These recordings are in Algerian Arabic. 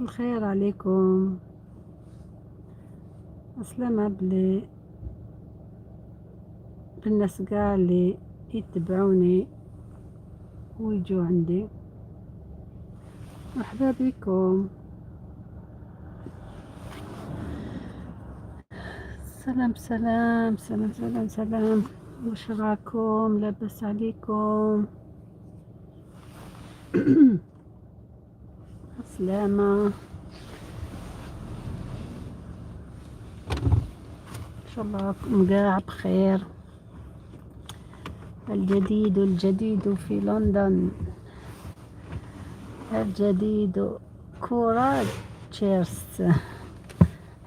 الخير عليكم. السلامة بلي بالناس قاع اللي يتبعوني ويجوا عندي، مرحبا بكم. سلام سلام سلام سلام سلام، واش راكم؟ لاباس عليكم؟ سلامة، ان شاء الله راكم قاع بخير. الجديد الجديد في لندن، الجديد كورة. Cheers،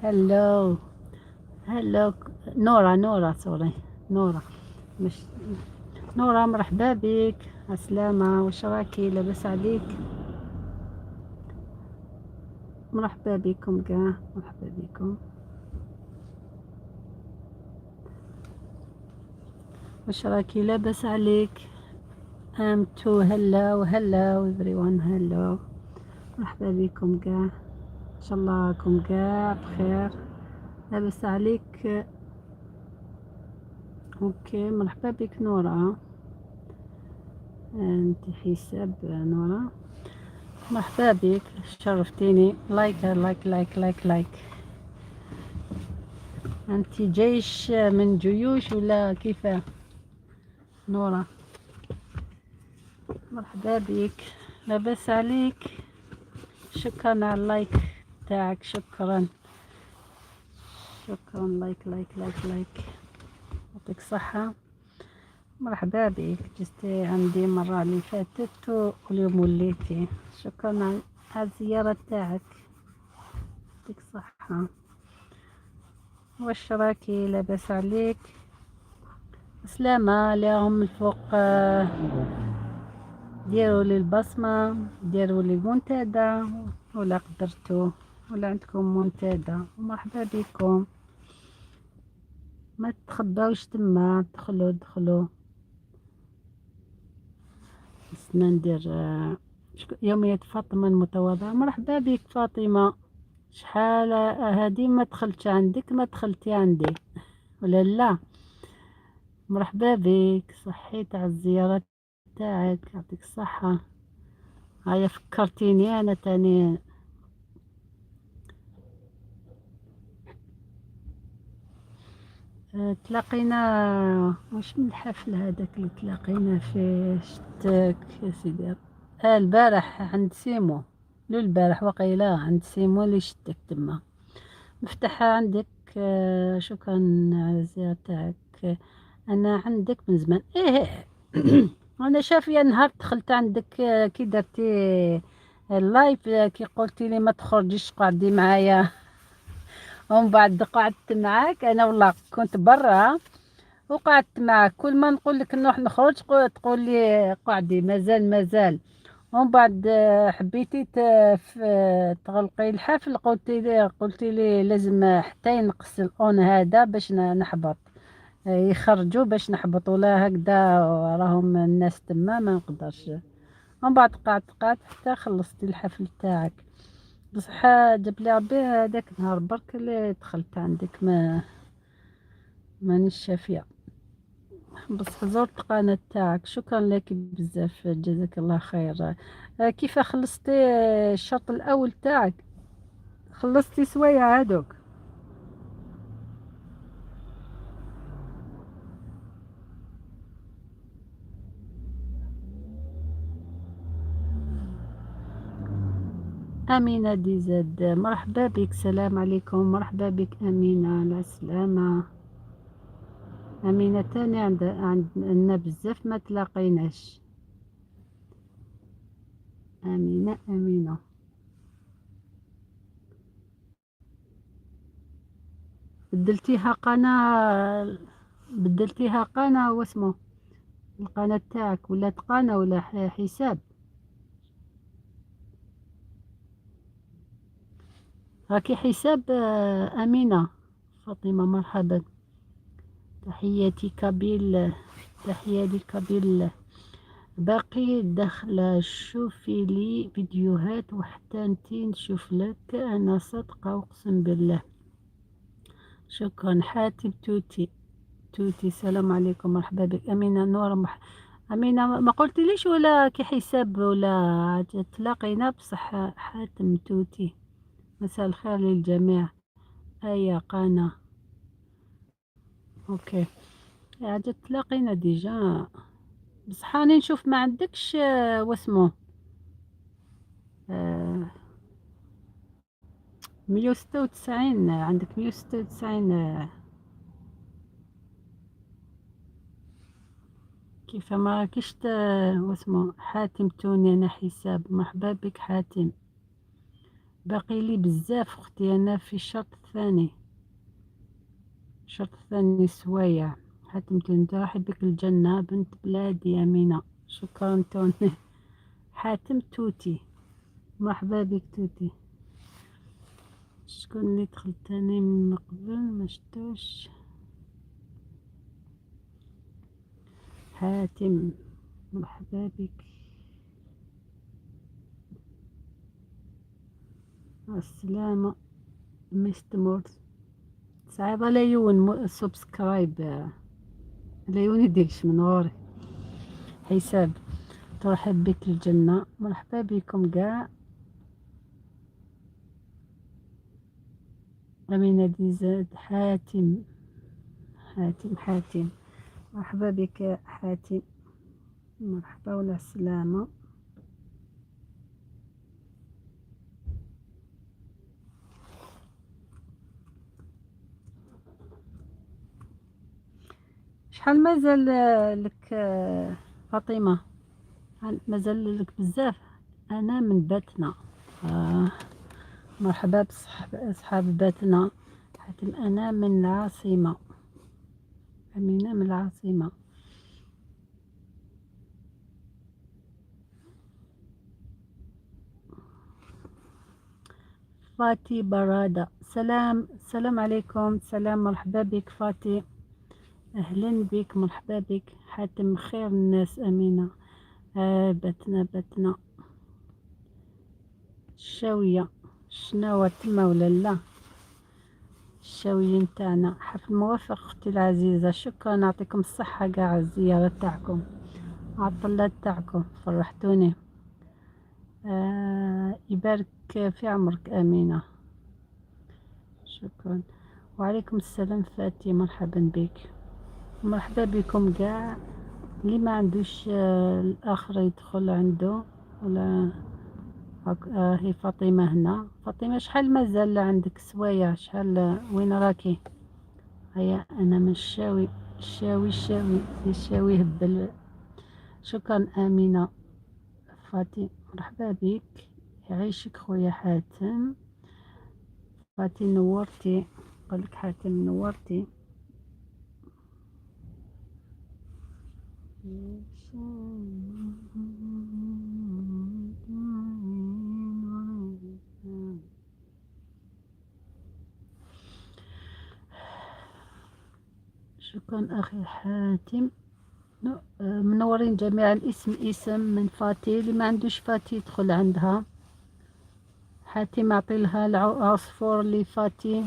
hello hello نورا، نورا، sorry نورا، مش نورا. مرحبا بك، السلامة، واش راكي؟ لاباس عليك؟ مرحبا بكم كاع، مرحبا بكم. واش راكي؟ لاباس عليك؟ I'm too. hello hello everyone، hello، مرحبا بكم كاع، ان شاء الله راكم كاع بخير، لاباس عليك. okay، مرحبا بك نورا، انت حساب نورا، مرحبا بك، شرفتيني. like like like like like. انت جيش من جيوش ولا كيف نورا؟ مرحبا بك، لاباس عليك؟ شكرا على ال like تاعك، شكرا شكرا، like like like like، يعطيك الصحة. مرحبا بك، جيتي عندي مرة اللي فاتت واليوم وليتي، شكرا على الزيارة تاعك، يعطيك الصحة. واش راكي؟ لاباس عليك؟ سلامة لهم الفوق، ديروا لي البصمة، ديروا لي المنتدى ولا قدرتوا ولا عندكم منتدى، ومرحبا بكم. ما تخباوش تما، دخلوا دخلوا. نستنى ندير يومية فاطمة المتواضعة. مرحبا بك فاطمة، شحال هادي ما دخلتش عندك، ما دخلتي عندي ولا لا؟ مرحبا بك، صحيت على الزيارة تاعك، يعطيك الصحة. هيا فكرتيني انا تاني. تلاقينا واش من الحفل هذاك اللي تلاقينا فيه؟ شتك يا سيدي، البارح عند سيمو، لو البارح وقيلا عند سيمو اللي شتك تما. مفتاحة عندك. شكرا على الزيارة تاعك، انا عندك من زمان. ايه انا شافيه نهار دخلت عندك، كي درتي ال live، كي قلتي لي ما تخرجيش قعدي معايا، ومن بعد قعدت معاك. انا والله كنت برا وقعدت معاك، كل ما نقول لك نروح نخرج تقول لي قعدي مازال مازال. ومن بعد حبيتي تغلقي الحفل، قلتي لي لازم حتى ينقص ال on هذا باش نحبط، يخرجوا باش نحبط، ولا هكذا راهم الناس تما ما نقدرش. ومن بعد قعدت قعدت حتى خلصتي الحفل تاعك. بصح جاب لي ربي هذاك النهار برك اللي دخلت عندك، ما مانيش شافيه، بصح زرت قناة تاعك. شكرا لك بزاف، جزاك الله خير. كيف خلصتي الشرط الاول تاعك؟ خلصتي سوايع هادوك؟ أمينة ديزاد، مرحبا بك، سلام عليكم. مرحبا بك أمينة، على السلامة أمينة. تاني عندنا بزاف ما تلاقيناش. أمينة أمينة بدلتيها قناة، بدلتيها قناة، واسمو القناة تاعك؟ ولات قناة ولا حساب؟ راكي حساب أمينة. فاطمة مرحبا، تحياتي كابيل، تحياتي كابيل. باقي داخلة شوفي لي فيديوهات وحتى انتي نشوف لك، انا صادقة اقسم بالله. شكرا حاتم توتي. توتي السلام عليكم، مرحبا بك. امينة نور امينة ما قلت ليش ولا كي حساب ولا تلاقينا بصح. حاتم توتي مساء الخير للجميع. ايا قانا OK عاد تلاقينا déjà، بصح راني نشوف ما عندكش واسمو 196، عندك 196. كيف ما راكيش واسمو حاتم توني. انا حساب، مرحبا بك حاتم. باقي لي بزاف اختي، انا في الشرط الثاني، الشرط الثاني سوايع. حاتم توني ترحب بك الجنة بنت بلادي أمينة. شكرا توني. حاتم توتي مرحبا بك توتي. شكون اللي دخل تاني من قبل ما شفتوش؟ حاتم مرحبا بك. السلامة مستمر صعيبة لا يون subscribe لا يون يديكش من غوري حساب. ترحب بك الجنة، مرحبا بكم كاع. أمينة ديزاد حاتم حاتم حاتم مرحبا بك حاتم، مرحبا ولا السلامة. شحال مازال لك فاطمة؟ مازال لك بزاف. أنا من باتنا. مرحبا بصحاب باتنا. حاتم أنا من العاصمة. أمينة من العاصمة. فاتي برادة سلام، سلام عليكم. سلام، مرحبا بك فاتي، أهلا بك، مرحبا بك. حاتم خير الناس. أمينة باتنا باتنا الشاوية شناوة تما ولا لا؟ الشاويين تاعنا. حفل موفق اختي العزيزة، شكرا، نعطيكم الصحة كاع الزيارة تاعكم عالطلات تاعكم، فرحتوني. يبارك في عمرك أمينة، شكرا. وعليكم السلام فاتي، مرحبا بك، مرحبا بكم كاع. اللي ما عندوش الآخر يدخل عنده ولا هي فاطمة هنا. فاطمة شحال مازال عندك سوايع؟ شحال وين راكي؟ هيا أنا من الشاوي، الشاوي الشاوي الشاوي هبل. شكرا أمينة. فاتي مرحبا بك، يعيشك خويا حاتم. فاتي نورتي، قالك حاتم نورتي. شكرا أخي حاتم. منورين جميعا. اسم اسم من فاتي، اللي ما عندوش فاتي يدخل عندها. حاتم اعطي لها العصفور لفاتي،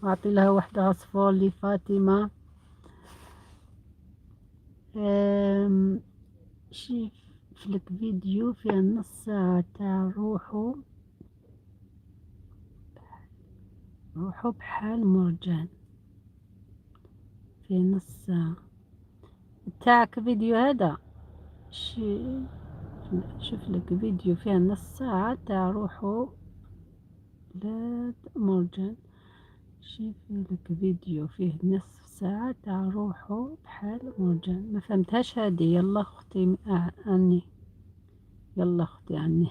اعطي لها واحدة عصفور لفاطمة. شوف لك فيديو فيها نص ساعة تاع روحو روحو بحال مرجان، في نص ساعة تاعك فيديو هذا. شوف لك فيديو فيها نص ساعة تاع روحو لا مرجان. شوف لك فيديو فيه نصف ساعة تاع روحو بحال مرجان. ما فهمتهاش هادي. يلا اختي عني، يلا اختي عني.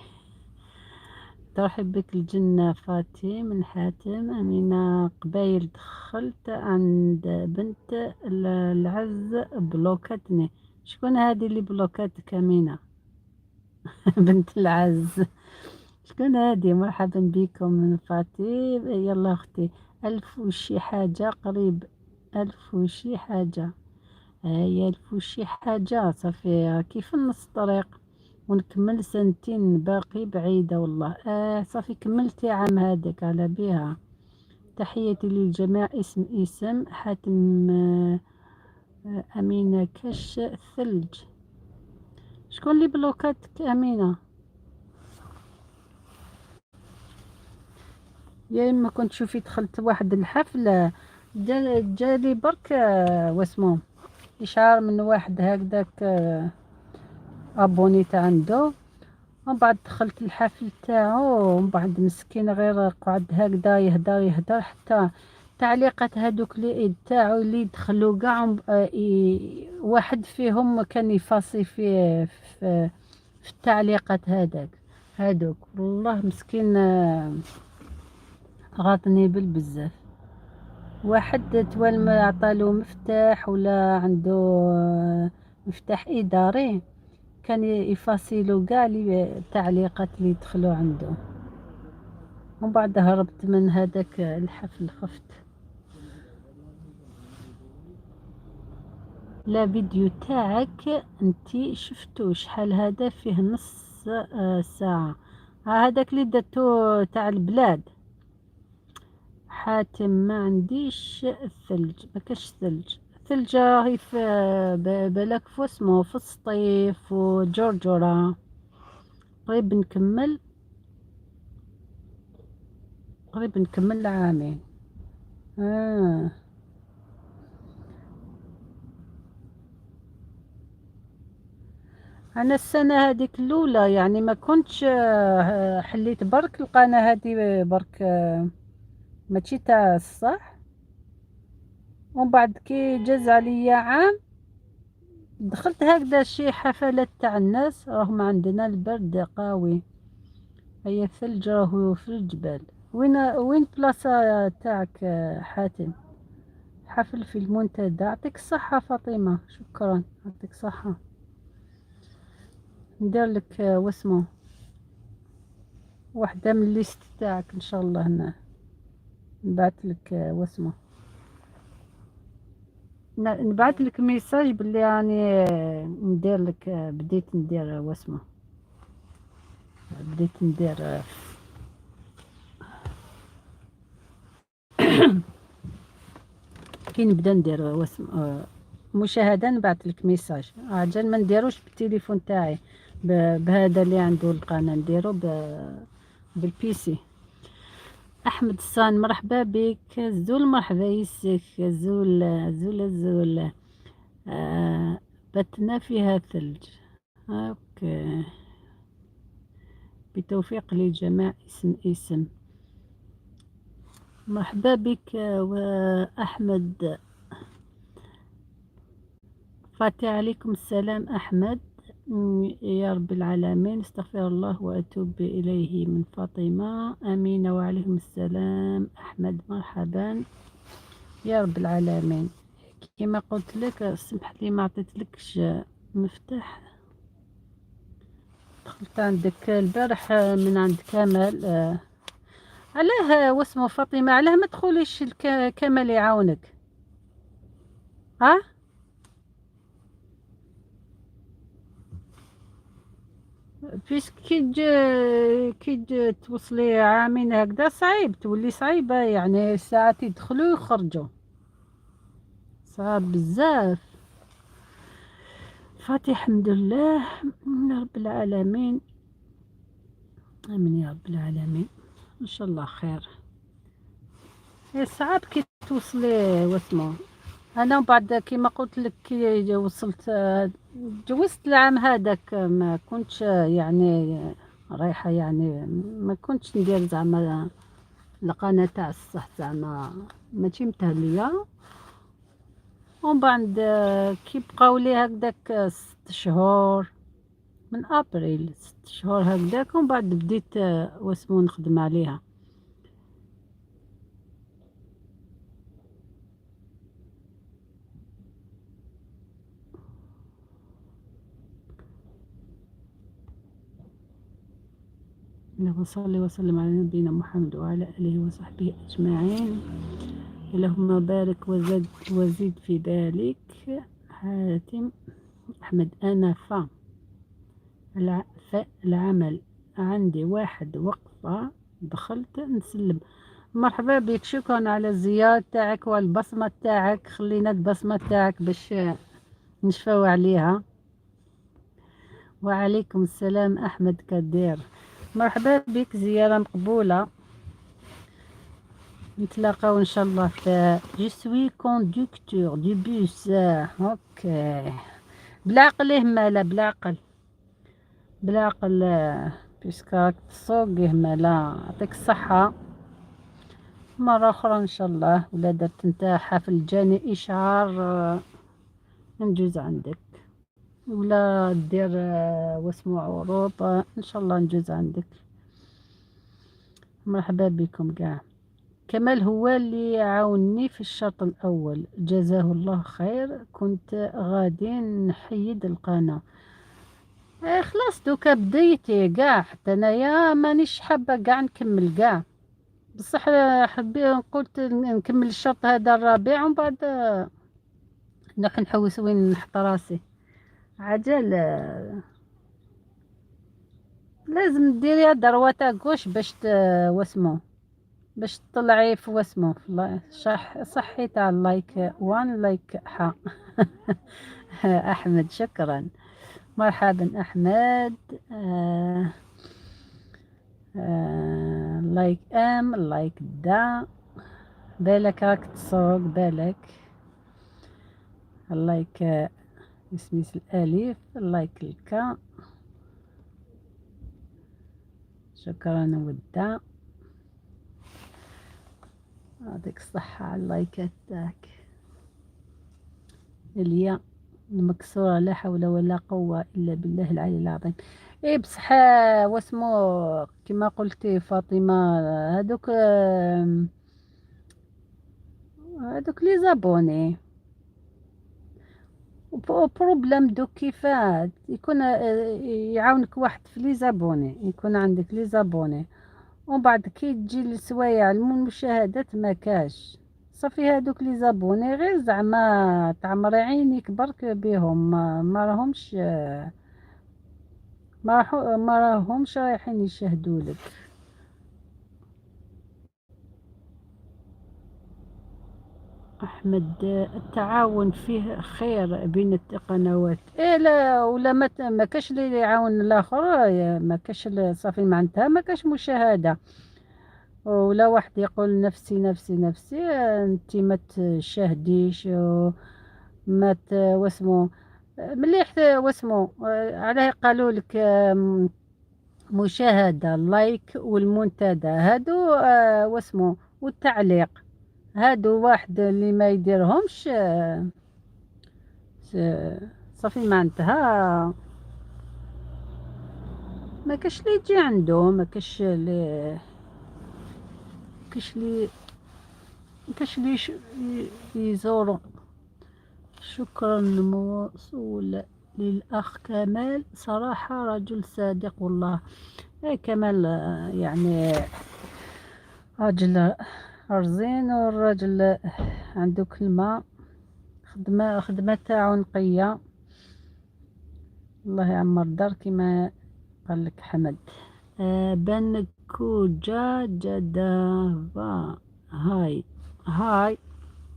ترحب بك الجنة فاتي من حاتم. أمينة قبايل دخلت عند بنت العز بلوكتني. شكون هادي اللي بلوكاتك أمينة؟ بنت العز شكون هادي؟ مرحبا بكم من فاتي. يلا اختي 1000 وشي حاجة، قريب 1000 وشي حاجة. هيا الفوشي حاجة صافي كيف نص الطريق ونكمل سنتين باقي بعيدة والله. صافي كملتي عام هذاك على بها. تحياتي للجميع. اسم اسم حاتم. أمينة كاش ثلج. شكون اللي بلوكاتك أمينة؟ يا إما كنت شوفي دخلت واحد الحفل جالي برك واسمو إشعار من واحد هكذاك abonné عنده، ومن بعد دخلت الحفل تاعو، ومن بعد مسكين غير قعد هكذا يهدر يهدر حتى تعليقات هذوك اللي تاعو اللي دخلوا كاع واحد فيهم كان يفاصي في التعليقات هذاك هذوك. والله مسكين غاطني بالبزاف. واحد توال ما عطالو مفتاح ولا عنده مفتاح إداري كان يفاصيلو كاع التعليقات اللي يدخلوا عنده. ومن بعد هربت من هذاك الحفل، خفت. لا فيديو تاعك انتي شفتو شحال هذا فيه نص ساعة. هذاك اللي درتو تاع البلاد. حاتم ما عنديش الثلج، ما كاش ثلج. الثلج راهي في بالك في اسمه في السطيف وجرجرة. قريب نكمل، قريب نكمل العامين. انا السنة هذيك الاولى يعني ما كنتش حليت برك القناة هذه برك ماشي تاع الصح. ومن بعد كي جاز عليا عام دخلت هكذا شي حفلات تاع الناس، راهم عندنا البرد قوي، هي الثلج راهو في الجبال. وين بلاصة تاعك حاتم؟ حفل في المنتدى. يعطيك الصحة فاطمة، شكرا، يعطيك الصحة. ندير لك واسمو واحدة من ال liste تاعك ان شاء الله. هنا نبعث لك واسمو، نبعث لك message باللي راني ندير لك بديت ندير واسمو، بديت ندير كي نبدا ندير واسم مشاهده نبعث لك message. عجل ما نديروش بالتليفون تاعي، بهذا اللي عنده القناه نديرو بال PC. احمد الصان مرحبا بك. زول مرحبا يسك زول زول زول. بتنا فيها ثلج. OK، بتوفيق للجميع. اسم اسم مرحبا بك واحمد. فاتي عليكم السلام احمد. يا رب العالمين، استغفر الله واتوب اليه. من فاطمه. امين وعليكم السلام احمد، مرحبا. يا رب العالمين، كما قلت لك سمح لي ما عطيتلكش مفتاح. دخلت عندك البارح من عند كمال. علاه واسمه فاطمه، علاه ما تدخليش كمال يعاونك؟ ها puisque كي توصلي عامين هكذا صعيب، تولي صعيبة يعني ساعات يدخلوا ويخرجوا، صعب بزاف. فاتي الحمد لله يا رب العالمين، امين يا رب العالمين، ان شاء الله خير. صعب كي توصلي واسمو. انا بعد كيما قلت لك كي وصلت جوزت العام هذاك ما كنتش يعني رايحه، يعني ما كنتش ندير زعما القناه تاع الصح، زعما ماشي متهليه. ومن بعد كي بقاو لي هكذاك 6 شهور من ابريل، 6 شهور هكذاك، ومن بعد بديت واسمو نخدم عليها. اللهم صل وسلم على نبينا محمد وعلى آله وصحبه أجمعين. اللهم بارك وزد وزيد في ذلك. حاتم أحمد، أنا في العمل، عندي واحد وقفة، دخلت نسلم. مرحبا بك، شكرا على الزيارة تاعك والبصمة تاعك. خلينا البصمة تاعك باش نشفاو عليها. وعليكم السلام أحمد كدير، مرحبا بك، زيارة مقبولة. نتلاقاو ان شاء الله في je suis conducteur de bus. OK، بالعقل همالا، بالعقل بالعقل، puisque راك تسوق همالا. يعطيك الصحة. مرة أخرى إن شاء الله، ولا درت انت حفل جاني إشعار نجوز عندك، ولا دير واسمو عروض، إن شاء الله نجوز عندك. مرحبا بكم كاع. كمال هو اللي عاوني في الشرط الأول، جزاه الله خير. كنت غادي نحيد القناة. إيه خلاص، دوكا بديتي كاع، حتى انايا مانيش حابة كاع نكمل كاع، بصح حبي قلت نكمل الشرط هذا الرابع ومن بعد نروح نحوس وين نحط راسي. عجل، لازم ديري droite à gauche باش واسمو باش تطلعي في واسمو صح صحي تاع like one like حا احمد، شكرا، مرحبا احمد. Like ام like دا، بالك راك تسوق، بالك like اسميس الالف like الكا. شكرا ودا، يعطيك الصحة على اللايكات تاعك. الياء المكسورة، لا حول ولا قوة إلا بالله العلي العظيم. إيه بصح واسمو كما قلتي فاطمة، هادوك les abonnés problème. دوك كيفاه يكون يعاونك واحد في les abonnés، يكون عندك les abonnés، ومن بعد كي تجي للسوايع المشاهدات ما كاش. صافي، هادوك les abonnés غير زعما تعمري عينيك برك بيهم، ما راهمش رايحين يشاهدوا لك. احمد، التعاون فيه خير بين القنوات. إيه لا، ولا ما كاش اللي يعاون الاخر، ما كاش، صافي معناتها ما كاش مشاهده. ولا واحد يقول نفسي نفسي نفسي، انت ما تشاهديش ما واسمو مليح واسمو علاه قالوا لك مشاهدة، like والمنتدى، هادو واسمو والتعليق، هادو واحد اللي ما يديرهمش صافي معناتها ما كاش اللي يجي عنده، ما كاش اللي يزورو. شكرا موصول للأخ كمال، صراحة رجل صادق والله. إيه كمال يعني رجل رزين، والرجل عنده كلمة، خدمة تاعو نقية. الله يعمر دار كما قال لك حمد. بنكوجا جدافا، hi hi.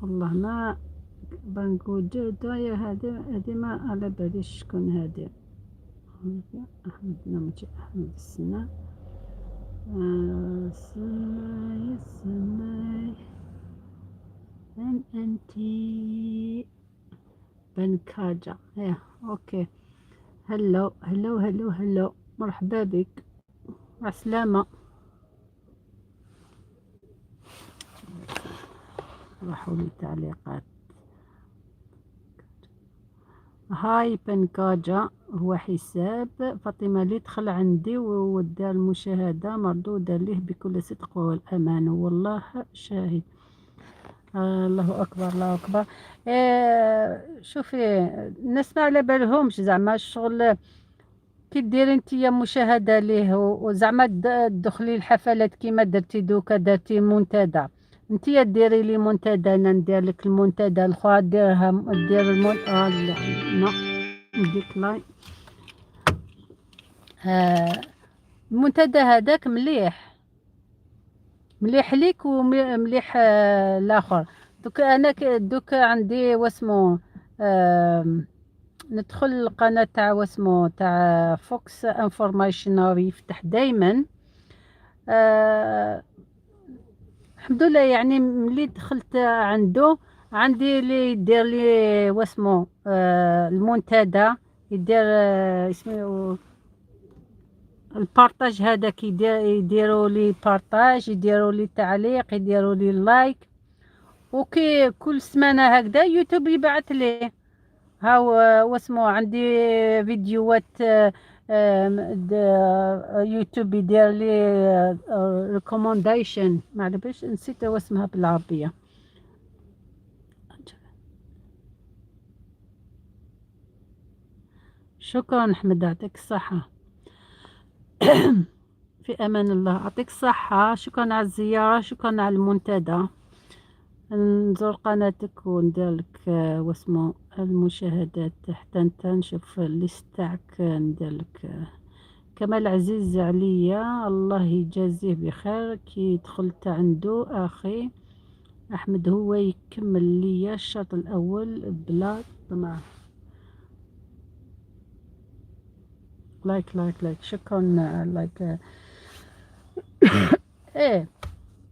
والله ما بنكوجا يا هذه ما على باليش شكون هذه. احمد ماشي احمد السنة سماي سماي من انتي بنكاجا؟ ايه OK، hello hello hello hello، مرحبا بك، مع السلامة. راحوا لي تعليقات. hi بنكاجا، هو حساب فاطمة اللي دخل عندي ودار المشاهدة مردودة له بكل صدق والأمان، والله شاهد. الله أكبر الله أكبر. شوفي، الناس ما على بالهمش زعما الشغل كي ديري انتيا مشاهدة ليه وزعما تدخلي الحفلات كيما درتي دوكا، درتي منتدى. انتيا ديري لي منتدى، انا ندير لك المنتدى، الاخرى ديرها دير المن لا non، décline. المنتدى هذاك مليح، مليح ليك ومليح الاخر. دوك انا دوك عندي واسمو ندخل القناة تاع واسمو تاع Fox Information، يفتح دايما. الحمد لله، يعني ملي دخلت عنده عندي اللي يدير لي واسمو المنتدى، يدير اسمه ال partage هذاك، يديروا لي partage، يديروا لي تعليق، يديروا لي like. وكي كل سمانه هكذا يوتيوب يبعث لي هاو واسمو عندي فيديوهات، يوتيوب يدير لي recommendation، ما على نسيت واسمها بالعربيه. شكرا احمد، يعطيك الصحه. في امان الله، يعطيك الصحه، شكرا على الزياره، شكرا على المنتدى. نزور قناتك وندير لك واسمو المشاهدات، حتى انت نشوف ال liste تاعك ندير لك. كمال عزيز عليا، الله يجازيه بخير. كي دخلت عنده اخي احمد هو يكمل لي الشرط الاول بلا طمع. like like like، شكرا like. ايه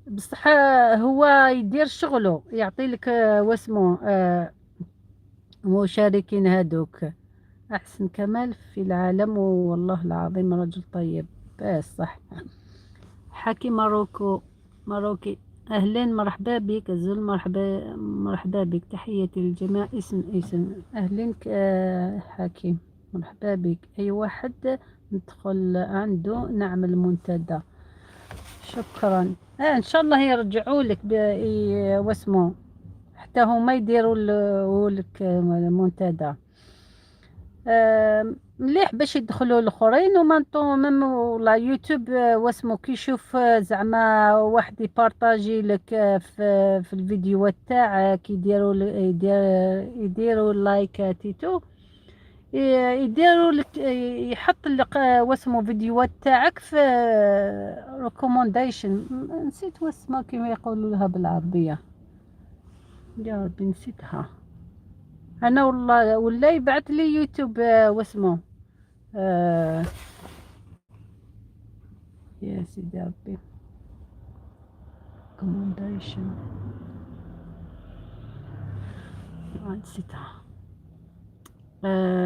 بصح هو يدير شغله، يعطي لك واسمو مشاركين هادوك. احسن كمال في العالم والله العظيم، رجل طيب. بس صح. حكي ماروكو ماروكي، اهلين، مرحبا بك الزول، مرحبا مرحبا بك. تحياتي للجميع. اسم اسم اهلين حكيم، مرحبا بك. اي واحد ندخل عنده نعمل منتدى. شكرا. ان شاء الله يرجعوا لك واسمو حتى هما يديروا لك المنتدى. مليح باش يدخلوا الاخرين وما même ولا يوتيوب واسمو كي يشوف زعما واحد يبارطاجي لك في الفيديوهات تاعك، يديروا يديروا like et tout، يديروا لك يحط لك واسمو فيديوهات تاعك في recommendation. نسيت واسمها كيما يقولوا لها بالعربيه، يا ربي نسيتها انا والله. ولا يبعث لي يوتيوب واسمو يا سيدي ربي recommendation نسيتها.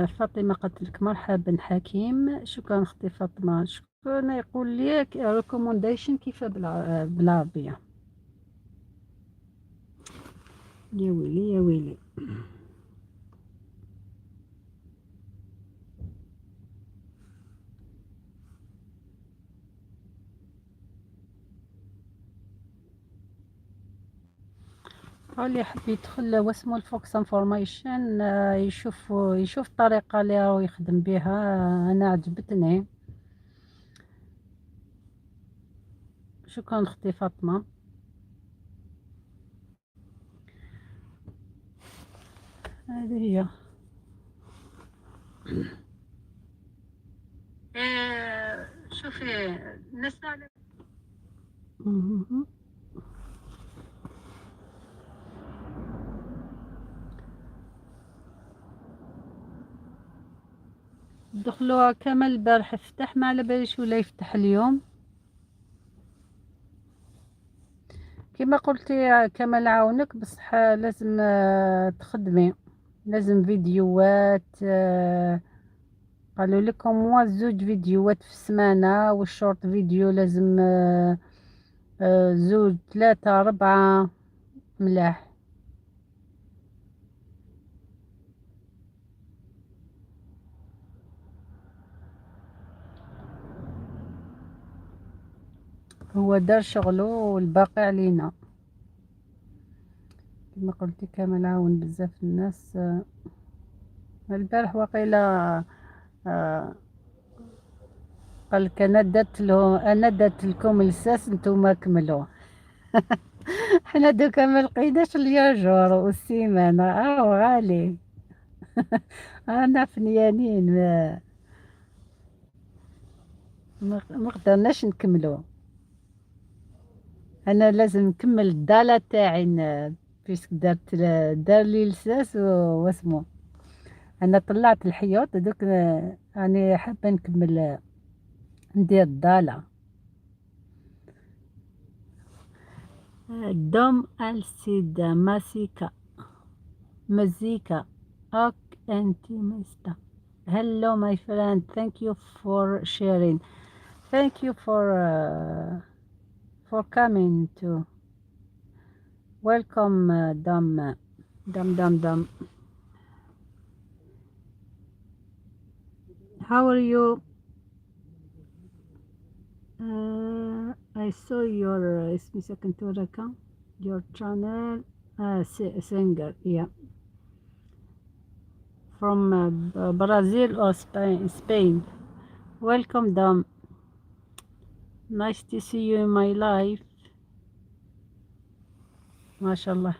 فاطمة قالت لك مرحبا حكيم. شكرا اختي فاطمة. شكرا. يقول لي recommendation كيف بالعربية؟ يا ويلي يا ويلي. اللي يحب يدخل واسمو ال Fox Information يشوف الطريقة اللي راهو يخدم بها، انا عجبتني. شكرا اختي فاطمة. هذه هي. شوفي الناس مهم. دخلوها كامل البارح فتح، ما على باليش ولا يفتح اليوم. كما قلتي كمال عاونك، بصح لازم تخدمي، لازم فيديوهات. قالوا لكم moins زوج فيديوهات في السمانة، وال short video لازم زوج ثلاثة أربعة ملاح. هو دار شغلو والباقي علينا. كما قلتي كامل عاون بزاف الناس. البارح وقيلا قال لك انا درت له، انا درت لكم الساس نتوما كملوا. حنا دوكا ما لقيناش الياجور وال ciment راهو غالي. رانا فنيانين، ما قدرناش نكملو. انا لازم نكمل ال dalle تاعي puisque درت دار لي لساس واسمو. انا طلعت الحيوط دوك، راني حابه نكمل ندير ال dalle. دوم السيدة ماسيكا مزيكا ok انتيميستا. Hello my friend, thank you for sharing, thank you for coming to welcome. Dom Dom Dom Dom, how are you? I saw your اسمي سكنت وركا your channel, singer, yeah, from Brazil or Spain. Welcome Dom, nice to see you in my life. ما شاء الله.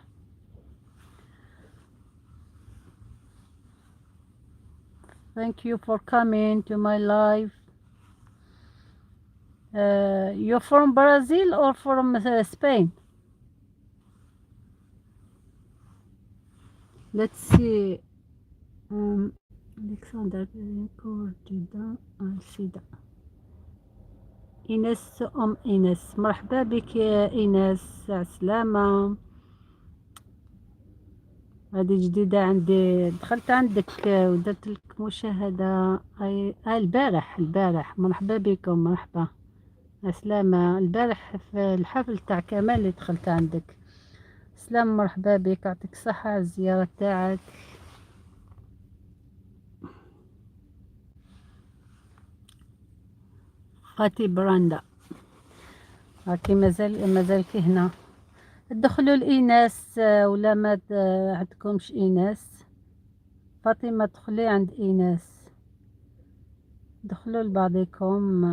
Thank you for coming to my live. You're from Brazil or from Spain? Let's see. Alexander Cordida Alcida. إيناس أم إيناس، مرحبا بك يا إيناس، عسلامة. هذه جديدة عندي، دخلت عندك ودرت لك مشاهدة. البارح، البارح. مرحبا بكم، مرحبا، عسلامة. البارح في الحفل تاع كمال اللي دخلت عندك. سلام، مرحبا بك، يعطيك الصحة على الزيارة تاعك. فاتي براندا راكي مازال كي هنا. دخلوا الإناث ولا ما عندكمش إناث؟ فاطمة دخلي عند إناث، دخلوا لبعضكم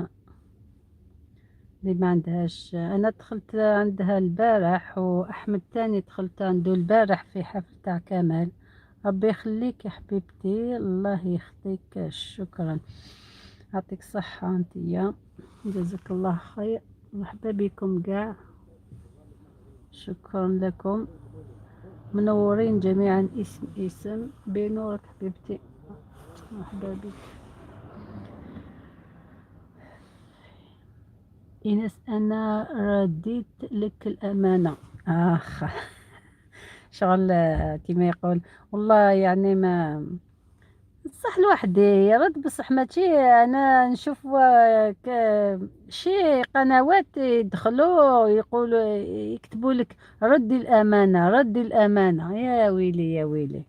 اللي ما عندهاش. أنا دخلت عندها البارح، وأحمد تاني دخلت عنده البارح في حفل تاع كمال. ربي يخليك يا حبيبتي، الله يخطيك، شكرا، يعطيك الصحة انتيا، جزاك الله خير. مرحبا بكم كاع، شكرا لكم، منورين جميعا. اسم اسم بنورك حبيبتي، مرحبا بك إيناس. أنا رديت لك الأمانة. آخ شغل كما يقول والله، يعني ما صح الواحد يرد، بصح ماشي انا نشوف شي قنوات يدخلوا يقولوا يكتبوا لك ردي الامانه، ردي الامانه. يا ويلي يا ويلي،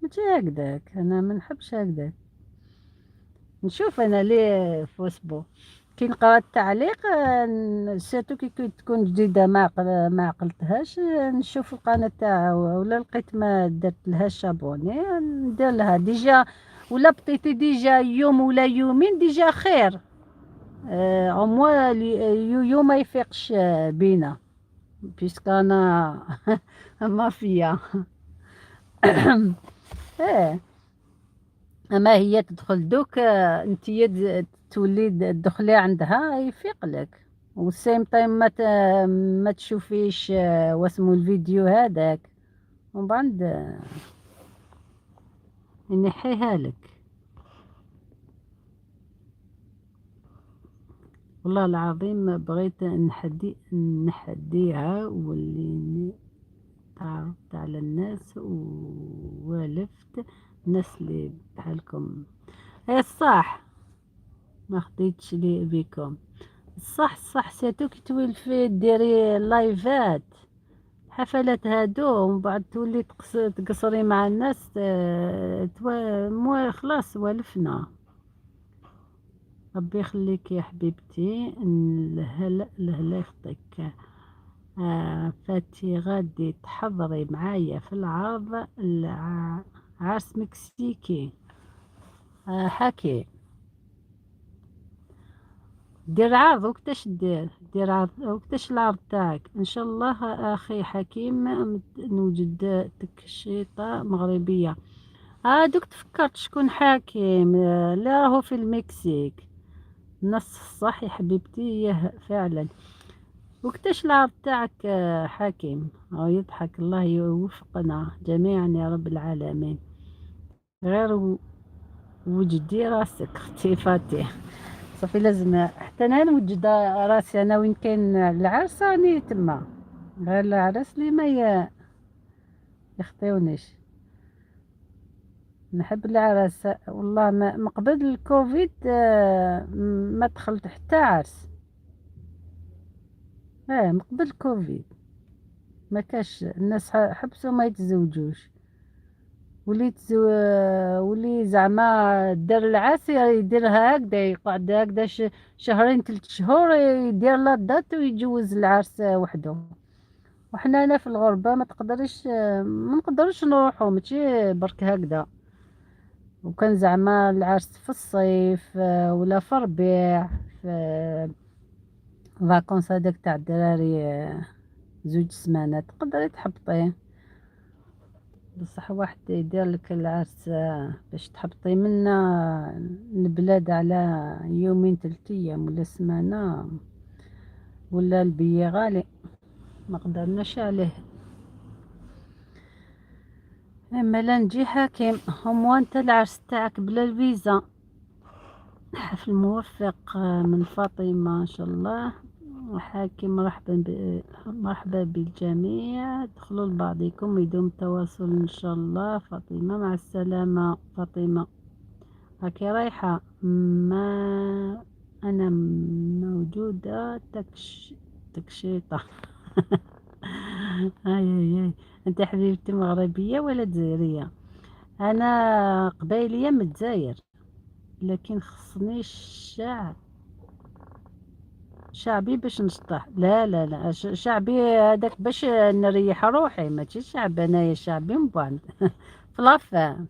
ماشي هكذاك، انا ما نحبش هكذاك. نشوف انا ليه فوسبو كي نقرا التعليق، surtout كي تكون جديده ما عقلتهاش، نشوف القناه تاعها ولا لقيت ما درت لهاش abonner ندير لها déjà، ولا بطيتي déjà يوم ولا يومين déjà خير. au moins يويو ما يفيقش بينا puisque انا مافيا. ايه اما هي تدخل دوك، انتيا تولي تدخلي عندها يفيق لك، وال same time ما تشوفيش، واسمو الفيديو هذاك، ومن بعد، ينحيها لك. والله العظيم بغيت نحديها واللي تعرفت على الناس ووالفت الناس اللي بحالكم. ايه صح، ما خديتش لي بكم. صح صح، surtout كي تولفي ديري لايفات حفلات هادو، ومن بعد تولي تقصري مع الناس، مو خلاص والفنا. ربي يخليك يا حبيبتي، الهلا الهلا يخطيك. فاتي غادي تحضري معايا في العرض عرس مكسيكي. حكي. دير عرض، وقتاش دير؟ دير عرض وقتاش العرض تاعك؟ ان شاء الله اخي حكيم نوجد تكشيطة مغربية. دوك تفكرت شكون حاكم، لا راهو في المكسيك. نص صح يا حبيبتي، فعلا. وقتاش العرض تاعك حاكم؟ او يضحك. الله يوفقنا جميعا يا رب العالمين. غير وجدي راسك اختي فاتح، صافي لازم حتى انا نوجد راسي. انا وين كاين العرس راني تما، غير العرس اللي ما يخطيونيش. نحب العرس والله. ما من قبل الكوفيد ما دخلت حتى عرس. من قبل الكوفيد ما كاش الناس حبسوا ما يتزوجوش. وليت ولي زعما دار العرس يديرها هكذا، يقعد هكذا شهرين 3 شهور يدير la date ويجوز العرس وحده. وحنا هنا في الغربة ما تقدريش، ما نقدرش نروحو، ماشي برك هكذا. وكان زعما العرس في الصيف ولا في الربيع، في vacances هذاك تاع الدراري 2 سمانات تقدري تحبطيه. بصح واحد يدير لك العرس باش تحبطي منا البلاد على يومين 3 ايام ولا سمانة، ولا ال billet غالي ما قدرناش عليه. اما لا نجي حاكم هم انت العرس تاعك بلا الفيزا. حفل موفق من فاطمة ان شاء الله. حاكم مرحبا بالجميع، دخلوا لبعضكم يدوم التواصل ان شاء الله. فاطمة مع السلامة. فاطمة هاكي رايحة، ما انا موجودة. تكشيطة. هاي هاي. انت حبيبتي مغربية ولا جزائرية؟ انا قبايلية من الجزائر، لكن خصني شعبي باش نشطح. لا لا لا، شعبي هذاك باش نريح روحي، ماشي شعب انايا شعبي من بعد في la fin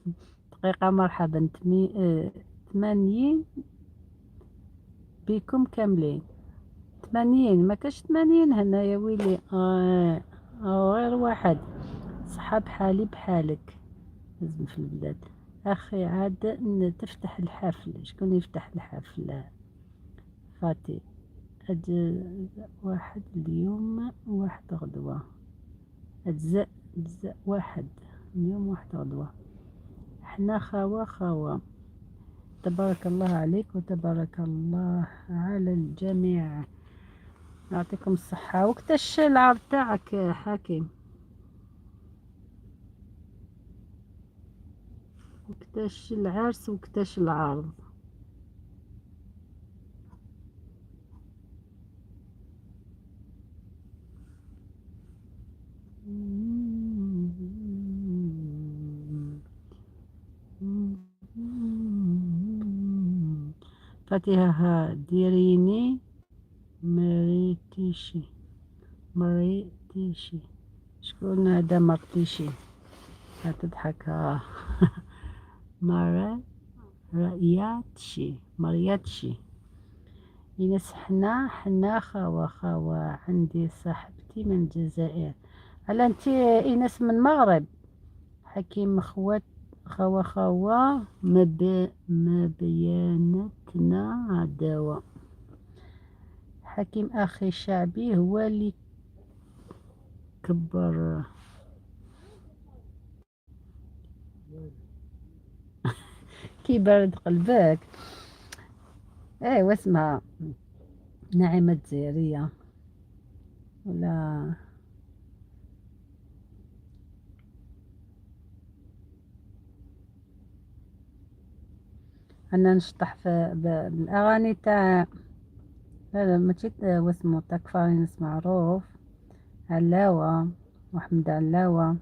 دقيقة. مرحبا 80 بكم كاملين. 80 ما كاش 80 هنا يا ويلي. غير واحد. صحاب بحالي بحالك لازم في البلاد. اخي عاد تفتح الحفل. شكون يفتح الحفل؟ فاتي أجزاء واحد اليوم واحد غدوة. أجزاء واحد اليوم واحد غدوة. حنا خاوة خاوة. تبارك الله عليك وتبارك الله على الجميع، يعطيكم الصحة. وقتاش العرض تاعك حاكم؟ وقتاش العرس وقتاش العرض؟ فاتحة ديريني مريتيشي مريتيشي. شكون هذا مرتيشي؟ تضحك. مرياتشي مرياتشي. إنس حنا خاوة خاوة. عندي صاحبتي من الجزائر. هلا انت إنس من المغرب؟ حكيم خوات خاوة خاوة. ما بيانتنا عداوة. حكيم أخي شعبي هو اللي كبر. كي برد قلبك. ايه واسمها نعيمة الجزائرية ولا انا نشطح في بالاغاني تاع هذا ماشي واسمو تاكفارينس معروف، علاوة محمد علاوة،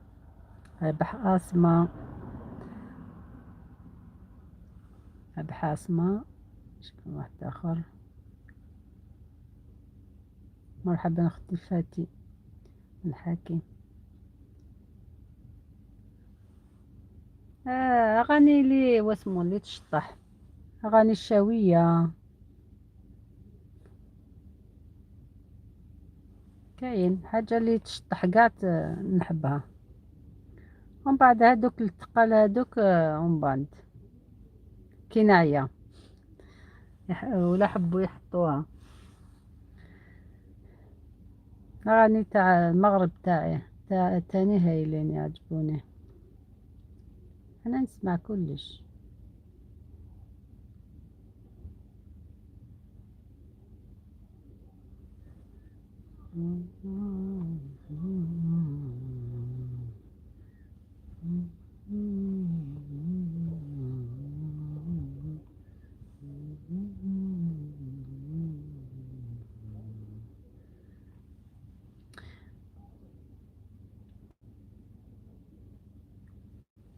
ربح اسماء، ربح اسماء، شكون واحد اخر. مرحبا اختي فاتي الحاكم. اغاني لي واسمو اللي تشطح، اغاني الشاوية. كاين حاجة اللي تشطح قاع نحبها. ومن بعد هادوك التقال هادوك ومن بعد كي نعيا ولا حبوا يحطوها. راني تاع المغرب تاعي تاع تاني هايلين يعجبوني. انا نسمع كلش.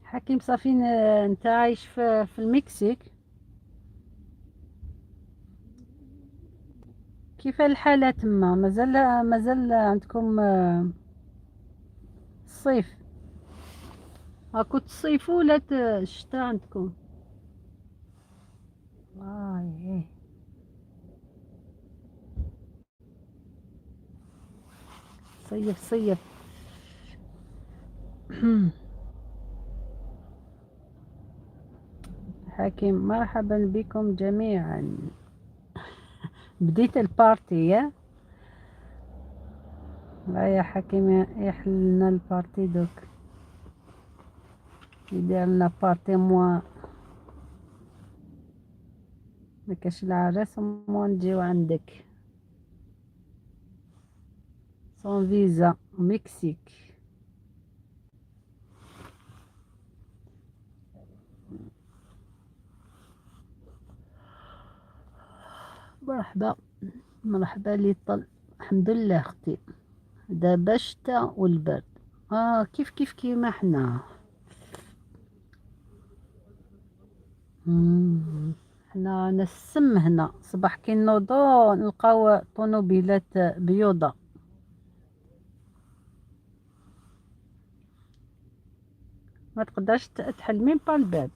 حكيم صافي، انت عايش في المكسيك؟ كيف الحالة تما؟ مازال عندكم الصيف؟ راكو تصيفوا ولا الشتاء عندكم؟ واي صيف صيف. حكيم مرحبا بكم جميعا. بديت ال party يا لا يا حكيم، يحل لنا ال party دوك، يدير لنا party موا ما كاش العراس موا نجيو عندك sans visa مكسيك. مرحبا مرحبا لي طل. الحمد لله اختي، دابا الشتا والبرد كيف كيف كيما حنا. حنا نسم هنا صباح كي نوضو نلقاو طوموبيلات بيوضة. ما تقدرش تحل même pas الباب.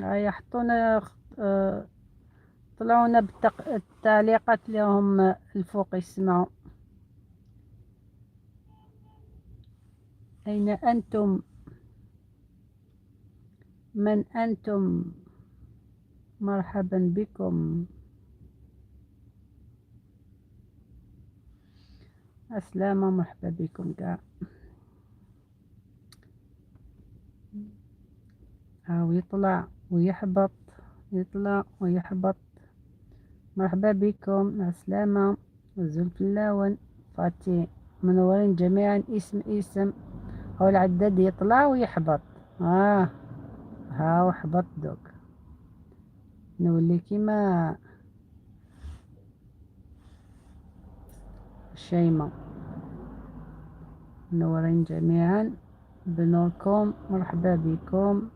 هيا حطونا طلعونا بالتعليقات اللي هم الفوق يسمعوا. أين أنتم؟ من أنتم؟ مرحبا بكم. السلامة، مرحبا بكم كاع. هاو يطلع ويحبط، يطلع ويحبط. مرحبا بكم، مع السلامة. زلف اللاون فاتي منورين جميعا. اسم اسم هو العداد يطلع ويحبط. هاو حبط دوك نولي كيما شيماء. منورين جميعا بنوركم، مرحبا بكم.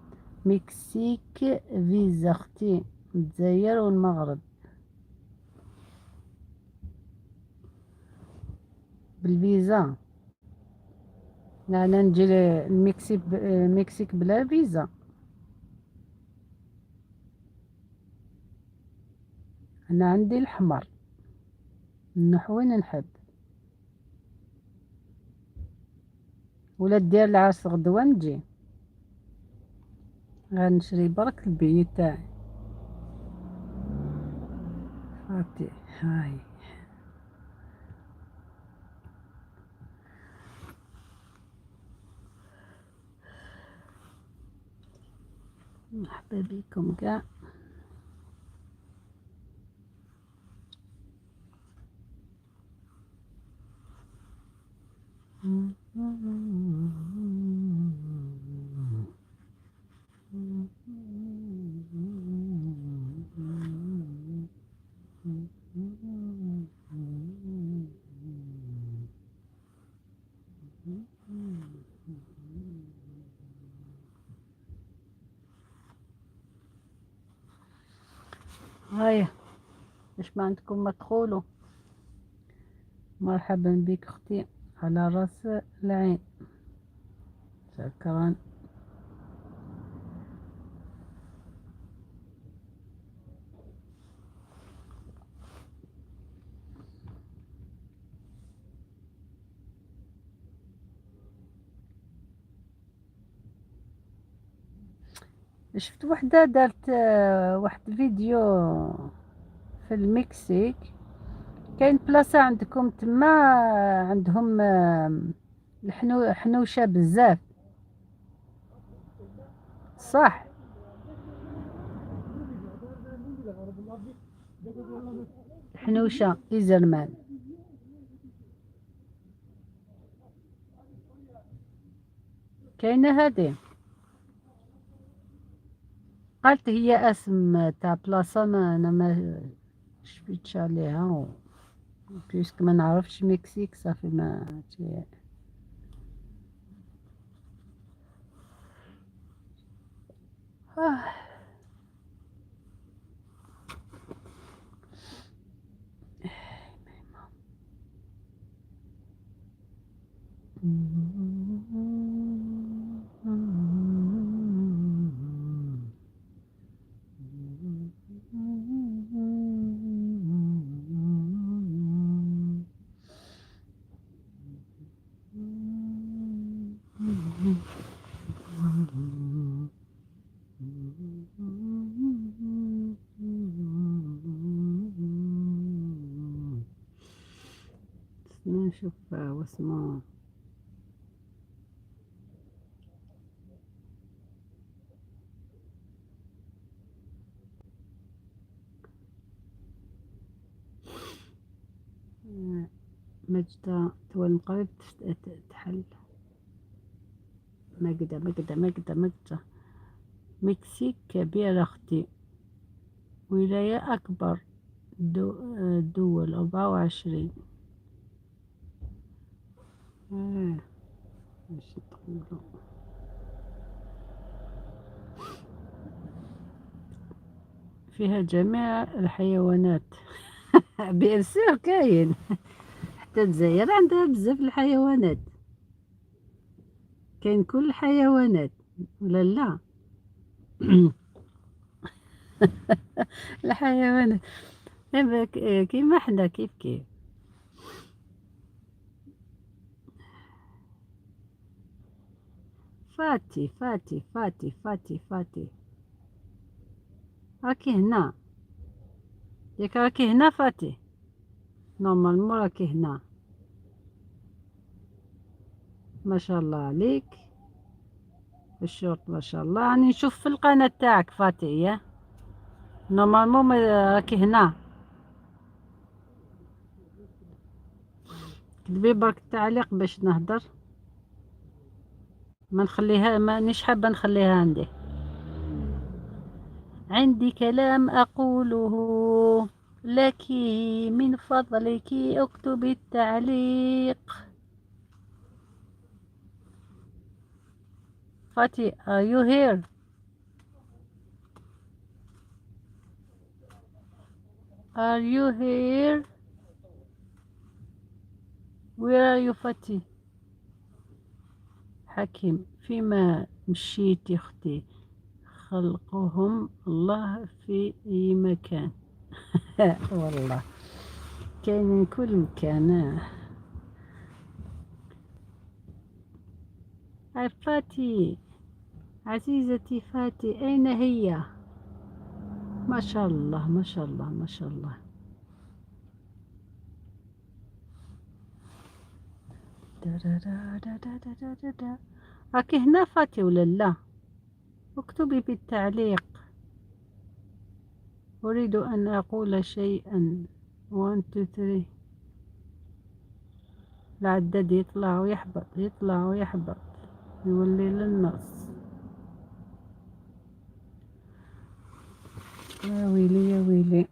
مكسيك فيزا اختي، الجزائر والمغرب بالفيزا. لا، انا نجي المكسيك المكسيك بلا فيزا. انا عندي الحمر نروح وين نحب. ولا دير العرس غدوه نجي غنشري برك البي تاعي. فاتي هاي مرحبا بكم كاع. هيا باش ما عندكم ما تقولوا. مرحبا بك اختي، على راس العين. شكرا. شفت وحدة دارت واحد فيديو في المكسيك، كاين بلاصة عندكم تما عندهم حنوشة بزاف، صح؟ حنوشة إيزرمان. كاينة هادي، قالت هي اسم تاع بلاصة، ما انا ما شفيتش عليها puisque ما نعرفش مكسيك صافي ما آه. نشوف واسمه. مجدة تولم قريب تحل. مجدة مجدة مجدة مجدة. مكسيك كبيرة أختي، ولاية أكبر دول 24. باش نقولو فيها جميع الحيوانات. bien sûr كاين حتى الجزائر عندها بزاف الحيوانات، كاين كل الحيوانات ولا لا؟ الحيوانات كيما حنا كيف كيف. فاتي فاتي فاتي فاتي فاتي، راكي هنا ياك؟ راكي هنا فاتي؟ normalement راكي هنا، ما شاء الله عليك الشورت ما شاء الله. راني نشوف في القناة تاعك فاتي، يا normalement راكي هنا. كتبي برك التعليق باش نهدر، ما نخليها، مانيش حابة نخليها عندي. عندي كلام أقوله لك، من فضلك اكتبي التعليق. فاتي are you here؟ Are you here؟ Where are you فاتي؟ حكيم فيما مشيتي اختي، خلقهم الله في اي مكان. والله كاين كل مكان. هاي فاتي عزيزتي فاتي، أين هي؟ ما شاء الله ما شاء الله ما شاء الله. راكي هنا فاتي ولا لا؟ اكتبي بالتعليق، أريد أن أقول شيئا. 1 2 3. العداد يطلع ويحبط، يطلع ويحبط، يولي للنص. يا ويلي يا ويلي.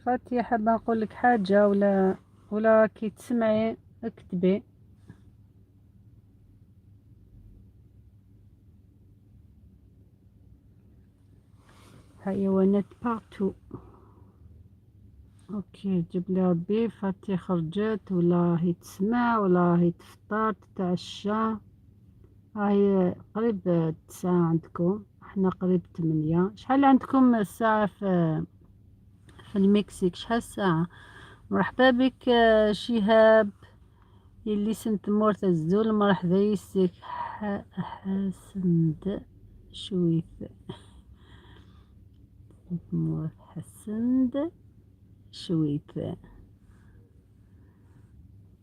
فاتي حابة نقول لك حاجة ولا كي تسمعي اكتبي. حيوانات partout. OK جيب لي ربي فاتي خرجت ولا هي تسمع ولا هي تفطر تتعشى. راهي قريب 9 عندكم، احنا قريب 8. شحال عندكم الساعة في المكسيك؟ شحال الساعة؟ مرحبا بك شهاب يلي سنت مورت الزول مرحبا يسك حسند شويت مورت حسند شويت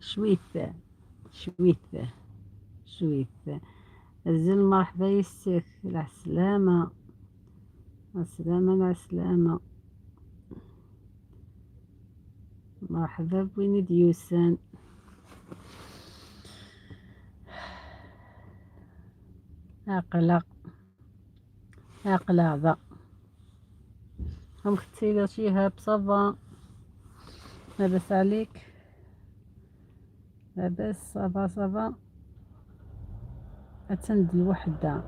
شويت شويت شويت الزول مرحبا يسك العسلامة السلامة العسلامة مرحبا بوين ديوسان. أقلق أقلع ذا هم ختي شيهاب ça va لاباس عليك؟ لاباس ça va ça va. أتند الوحدة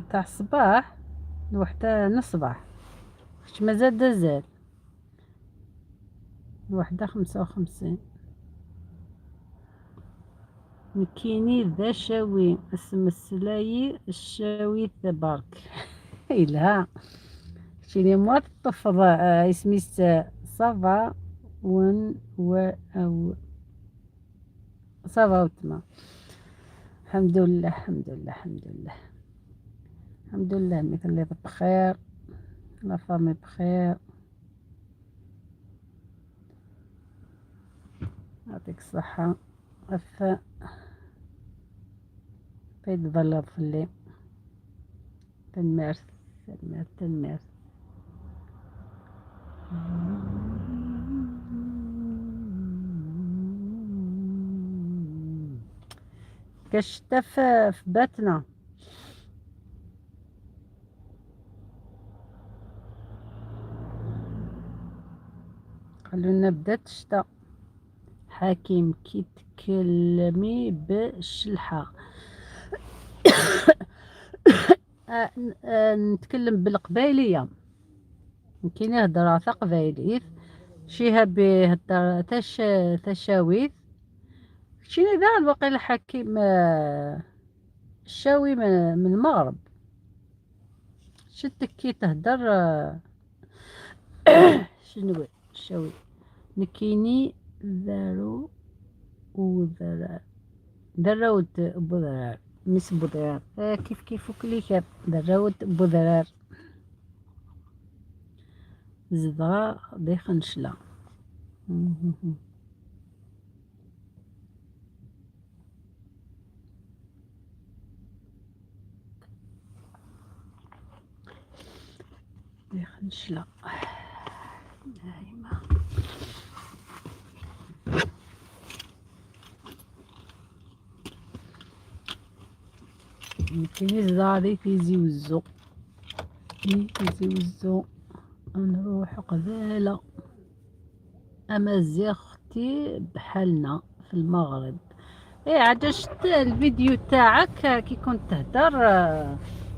تاع الصباح، الوحدة نص صباح مازال دازال 1:55. مكيني ذا شاوي اسم السلاي الشاوي ثبارك. إلا شيني موا تطفض اسمي ça va ون و أو ça va وتما. الحمد لله الحمد لله الحمد لله الحمد لله. مثل اللي بخير، la famille بخير، يعطيك الصحة. أف بيت ظل في الليل تنمرث تنمرث تنمرث. كشتا في باتنا. قالوا لنا بدات الشتا. حكيم كي تكلمي بالشلحة. نتكلم بالقبايلية، كاين يهضر قبايليت شيها بيهضر تشاويت شيني ذا الواقع. الحكيم الشاوي من المغرب. شتك كي تهدر شنو الشاوي نكيني ذارو وذرار دراود بوذرار مس بوذرار كيف كيف كليكاب دراود بوذرار زدغا دي خنشلة. دي خنشلة نايمة. كاين زاري تيزي وزو تيزي وزو نروح قبالة. أمازيغ اختي بحالنا في المغرب. ايه عاد شفت الفيديو تاعك كي كنت تهدر،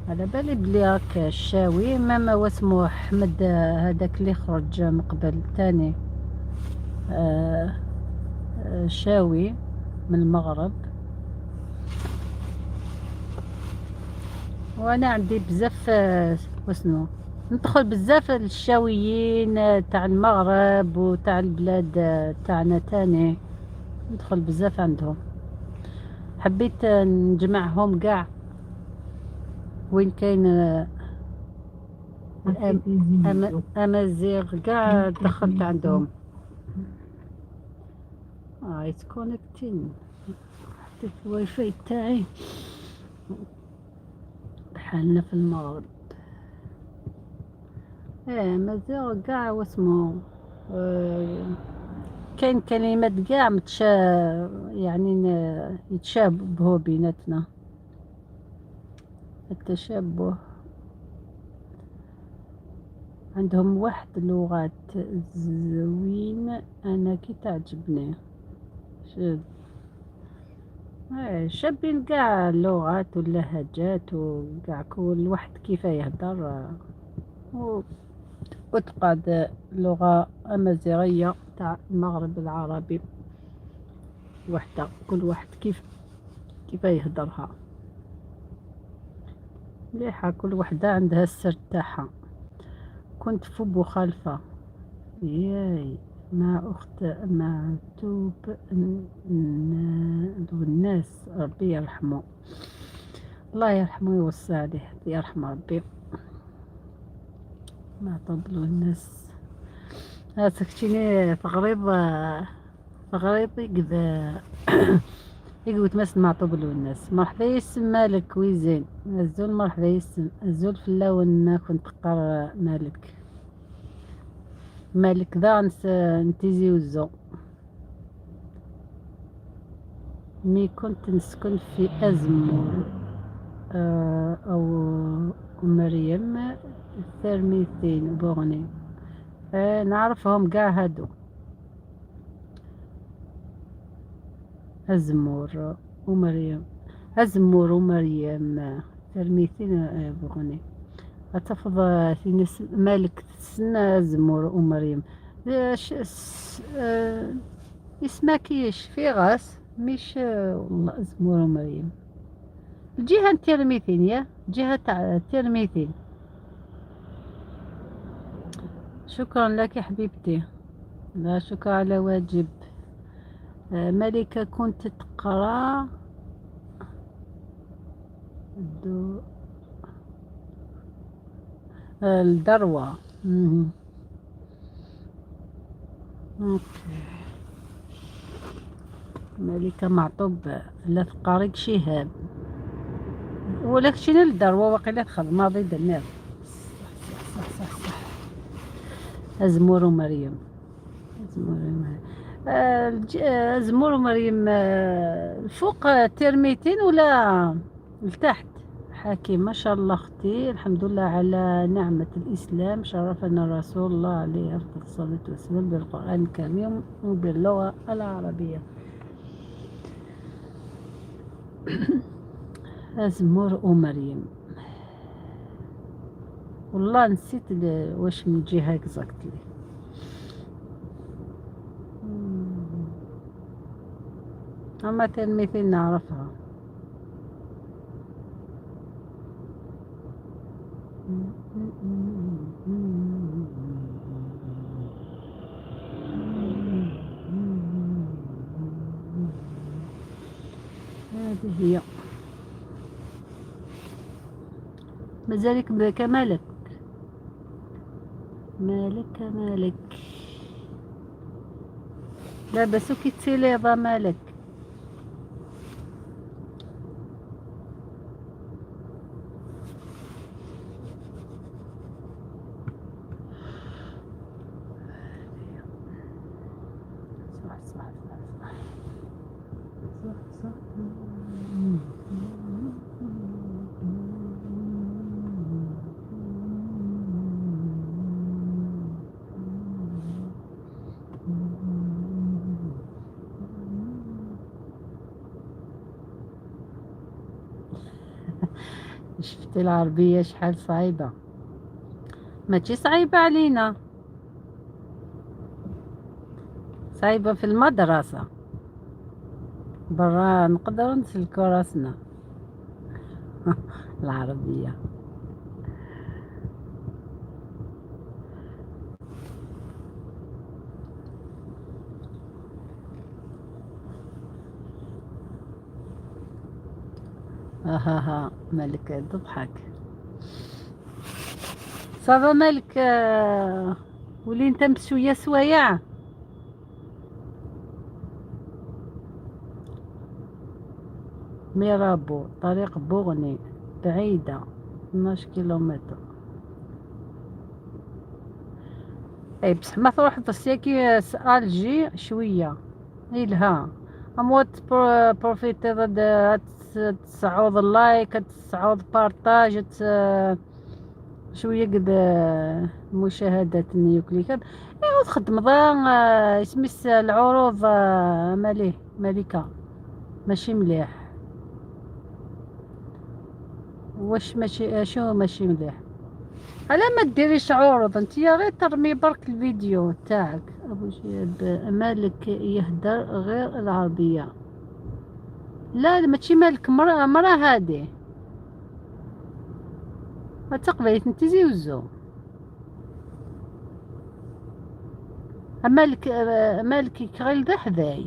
على بالي بلي راك الشاوي. ما واسمو احمد هذاك اللي خرج من قبل تاني شاوي من المغرب. وانا عندي بزاف واسنو ندخل بزاف الشاويين تاع المغرب وتاع البلاد تاعنا تاني، ندخل بزاف عندهم. حبيت نجمعهم كاع وين كاين امازيغ كاع دخلت عندهم. It's connecting. حطيت الواي فاي تاعي بحالنا في المغرب. ايه مازال كاع واسمو كاين كلمات كاع يعني يتشابهوا بيناتنا. التشابه عندهم واحد اللغات زوين، انا كي تعجبني. شابين كاع اللغات واللهجات وكاع كل واحد كيف يهدر، وتقعد لغة أمازيغية تاع المغرب العربي وحدة، كل واحد كيف يهدرها مليحة، كل وحدة عندها السر تاعها. كنت في بوخالفة ياي مع أخت معتوب الناس، ربي يرحمه، الله يرحمه ويوسع عليه، يرحم ربي. معطوب الناس سكتيني تغريب تغريب كذا يقول تمس معطوب الناس. مرحبا يسم مالك ويزين الزول، مرحبا يسم الزول في اللون كنت قر مالك مالك ذا نتيزي وزو. مي كنت نسكن في أزمور أو مريم ثرميثين بوغني، نعرفهم كاع هادو. أزمور ومريم، أزمور ومريم ثرميثين بوغني. أتفض مالك تسنى أزمور ومريم. اسمها كيش في غاس مش والله أزمور ومريم. الجهة تيرميثين، يا جهة تاع تيرميثين. شكرا لك حبيبتي، لا شكرا على واجب. ملكة كنت تقرا الدروة. OK. ملكة معطوب لا تقارق شهاب ولا شنو الدروة وقيلا تخدم ماضي دماغ. صح صح صح صح. أزمور ومريم، أزمور ومريم، أزمور ومريم، الفوق ترميتين ولا لتحت؟ حكيم ما شاء الله أختي، الحمد لله على نعمة الإسلام، شرفنا رسول الله عليه أفضل الصلاة والسلام بالقرآن الكريم وباللغة العربية. أزمور ومريم، والله نسيت واش من جهة exactly. أما تلميذين نعرفها. هذه هي. مازالك كمالك مالك مالك لا بس كي تسيلي مالك. صح صح صح صح صح صح. شفتي العربية شحال صعيبة؟ ماشي صعيبة علينا، صعيبة في المدرسة، برا نقدر نسلكو راسنا. العربية ها مالك تضحك. ça va مالك، ولي انت مسوية سوايع. ميرابو طريق بوغني بعيدة 12 كيلومتر. اي بصح ما تروح تسياكي Alger شوية إلها اموت profiter ضد تسعوض ال like تسعوض partage شوية قد المشاهدات نيوكليكاب. ايوا تخدم ضا اسميس العروض، ماليه ملكة ماشي مليح. واش ماشي شو ماشي مليح؟ على ما ديريش عروض انت غير ترمي برك الفيديو تاعك. ابو شهاب مالك يهدر غير العربية. لا ماشي مالك، مرا هادي تقبلت انت زيوزو. مالك مالك كغيل ذا حداي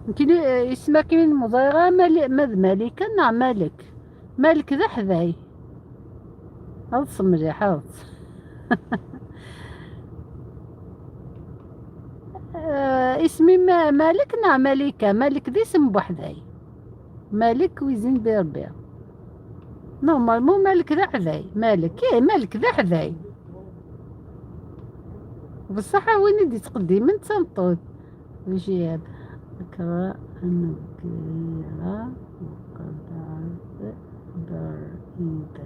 يمكن اسمها كاين مضيغة مالكة نعم مالك مالك ذا حداي هذا مليح هذا. اسمي مالك نعم ملكة مالك ذي اسم بوحداي مالك ويزين بيربير normalement مالك ذا حداي مالك ايه مالك ذا حداي بصح وين دي تقدم انت تنطوط وجياب اقرا نقرا وقد بريد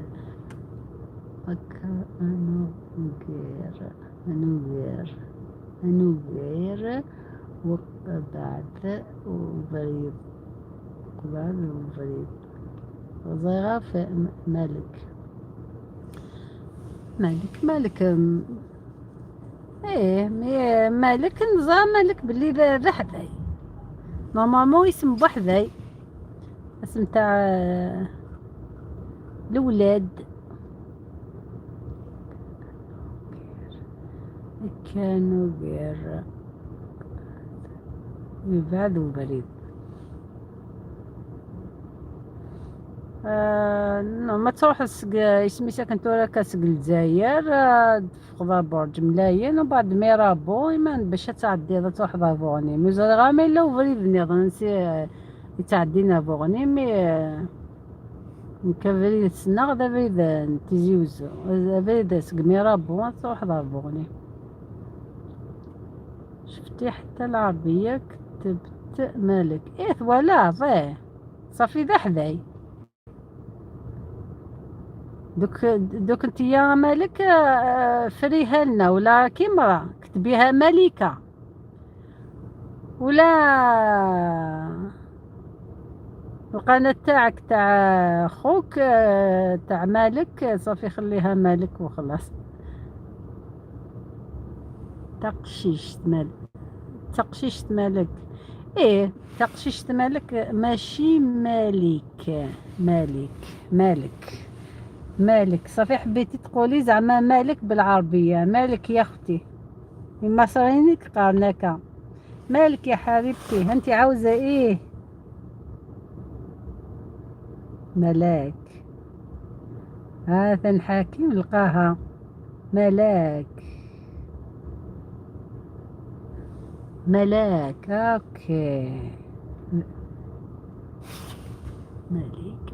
اقرا نغير نغير نغير وقبعد وبريد قبعد وبريد وزيغة في مالك مالك مالك ايه mais مالك نظام مالك باللي ذا حداي normalement اسم بوحداي اسم تاع الولاد كانوا غير يبعد وبريد. Non ما تروح اسمي ساكن تورا سق الجزائر تفقد برج ملايين وبعد ميرابو إيمان باش تعدي تروح ضافوني مزال غا ما إلا وبريد نظن نسي يتعدينا بوغني mais نكفريد تسنى غدا بريد تيزي وزو بريد سق ميرابو تروح ضافوني. شفتي حتى العربية كتبت مالك إيه voilà ضيه صافي ذا حداي دوك دوك انت يا مالك فريها لنا ولا كيمرا كتبيها ملكة ولا القناة تاعك تاع خوك تاع مالك صافي خليها مالك وخلاص. تقشيش مالك تقشيش مالك ايه تقشيش مالك ماشي مالك مالك مالك مالك صافي حبيتي تقولي زعما مالك بالعربية مالك يا اختي المصريين قارناك مالك يا حبيبتي انت عاوزة ايه؟ ملاك هذا الحاكم لقاها ملاك ملاك OK مالك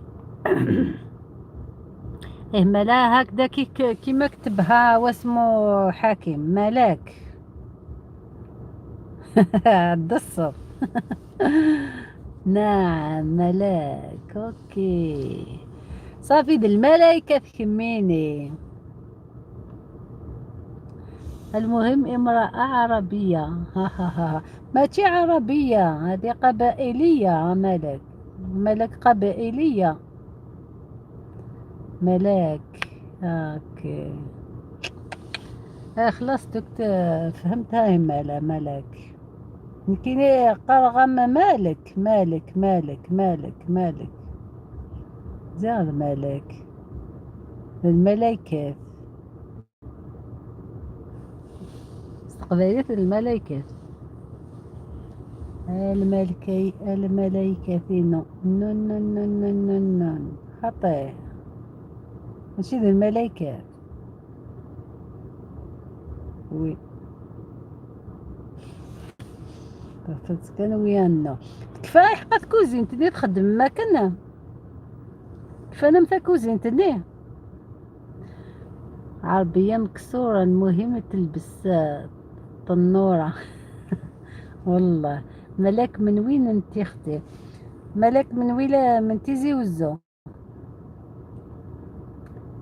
ايه ملا هكذا كيما كتبها واسمو حاكم ملاك. الدصر. نعم ملاك OK صافي الملائكة تكميني. المهم امرأة عربية. ها ها ها ماشي عربية هذه قبائلية ملاك ملاك قبائلية ملاك OK خلاص دوك فهمتها مالا ملاك يمكن قرغم مالك مالك مالك مالك مالك زاد مالك الملايكات استقبلت الملايكات الملكي الملايكة non non non non non non non خطير ماشي الملايكات oui كان ويانا كفايه حقا كوزينتني تخدم ما كنا كفانا متا كوزينتني عربية مكسورة المهم تلبس طنورة. والله ملاك من وين انت اختي؟ ملاك من ولا من تيزي وزو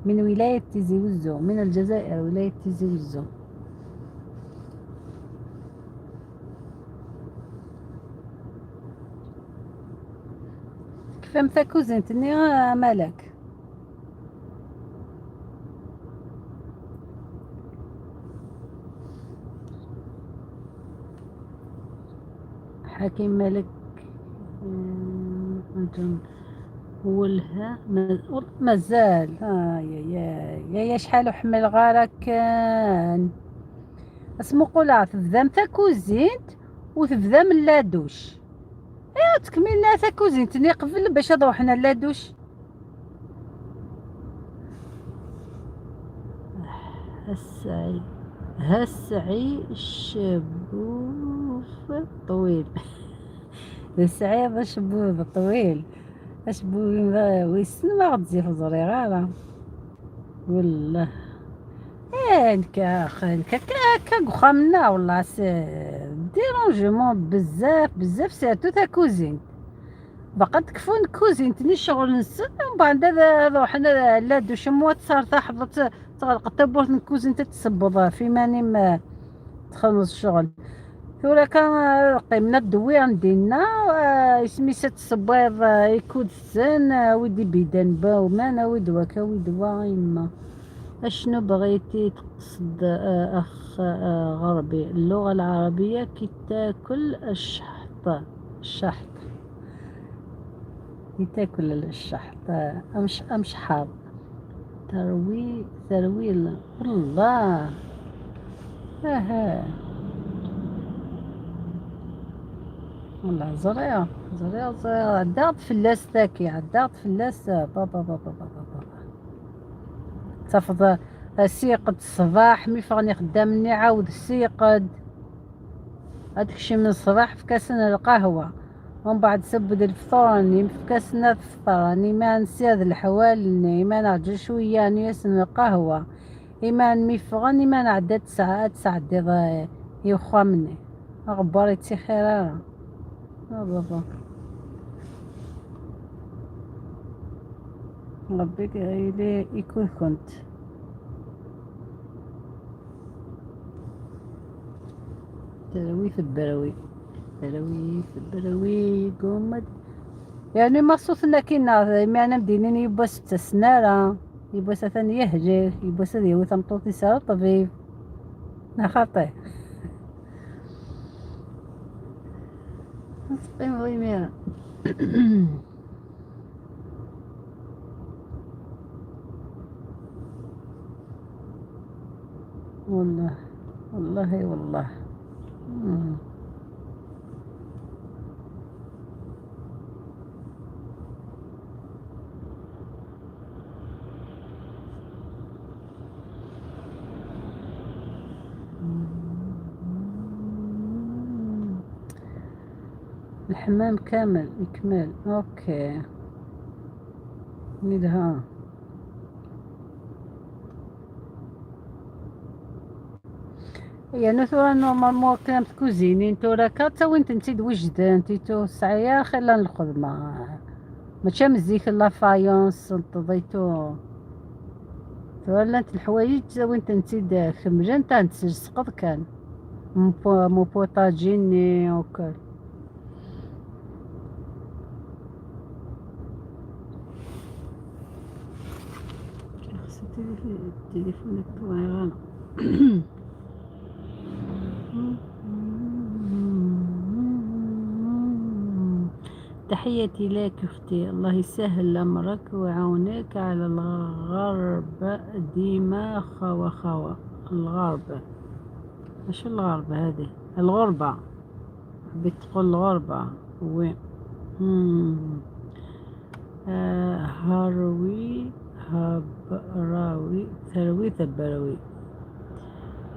من ولاية تيزي وزو من الجزائر ولاية تيزي وزو. كيف كوزينتني ملاك؟ حكيم ملك ولها مازال يا يا يا يا شحال حمل غارة كان اسمو قولا تبدام تاكوزينت وتبدام la douche. ايوا تكملنا تاكوزينت قبل باش نروحنا la douche. هالسعي هالسعي الشبوف طويل. السعي شبوب طويل اشبوب ويسن ما غتزي في زريغ والله. ايه نكا نكا كا والله c'est dérangement بزاف بزاف surtout تا كوزين. بقى تكفون كوزين تني الشغل نسن ومن بعد روحنا la douche موا تصار تحفظ تغلق تبورت الكوزين تتسبض في ماني ما تخلص الشغل. ثورا كان قيمنا الدوير عندنا سميتها تصبيض يكود السن ودي بيدان با ومانا ودوا كودوا يما. اشنو بغيتي تقصد اخ غربي؟ اللغة العربية كي تاكل الشحط الشحط كي تاكل الشحط امش حاض تروي ترويل والله. اها والله زريع زريع زريع عدات فلاس ذاكي عدات فلاس بابا بابا بابا بابا. تفض سيقد الصباح مي فغني خدامني عاود سيقد هاداك الشي من الصباح في كاسنا القهوة ومن بعد سبد الفطور في كاسنا الفطور ما نسياد الحوال ما نعجل شوية نيسن القهوة إيمان مي فغني ما نعدى 9 ديال يخوامني غباري تيخير بابا ربي إلي يكون كنت تروي في البروي تروي في البروي قومد. يعني ما صوتنا كينا ما انا مدينين يبوس تسنارة يبوس ثاني يهجر يبوس يهوي ثمطوطي سار الطبيب نخاطي نسقيم والله والله والله. الحمام كامل يكمل. okay ندها يعني ثورا normalement كلام كوزينين تورا كاتا وين تنتي توجد انتي تو سعيا خلال الخدمة ماشي مزيك la faïence تضيتو ثورا الحوايج وين تنتي خمجان تاع تسقط كان مو بوطاجيني وكل. التليفون طويل. تحياتي لك اختي، الله يسهل امرك ويعاونك على الغرب ديما خوا خوا. الغرب اش الغرب هذه؟ الغربة حبيت تقول الغربة وين؟ هاروي هبراوي ثروي ثبروي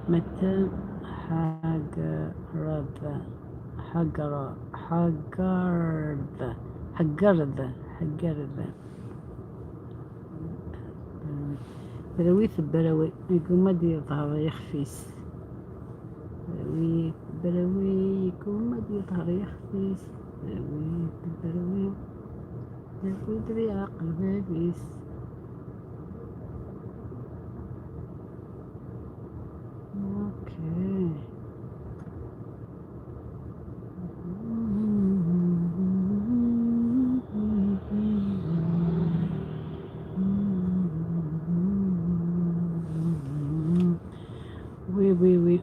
متى حقرب حقر حقرد حقرد حقرد ثروي ثبروي يقوم يظهر يخفيس. ثروي ثبروي يقوم يظهر يخفيس. ثروي ثبروي يقول عقل بابيس. okay oui oui oui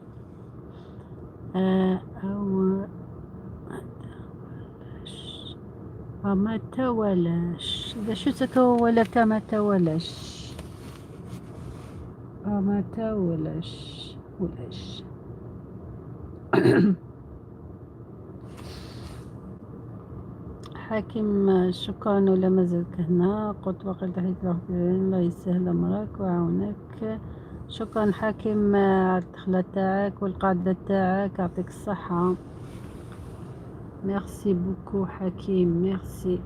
أو ما تولاش إذا شو تتولى ما تولاش ما تولاش ولاش. حاكم شكرا ولا مازالك هنا؟ قلت وقيل تحية الله يسهل امرك ويعاونك. شكرا حاكم على الدخلة تاعك والقعدة تاعك، يعطيك الصحة. merci beaucoup حكيم، ميرسي.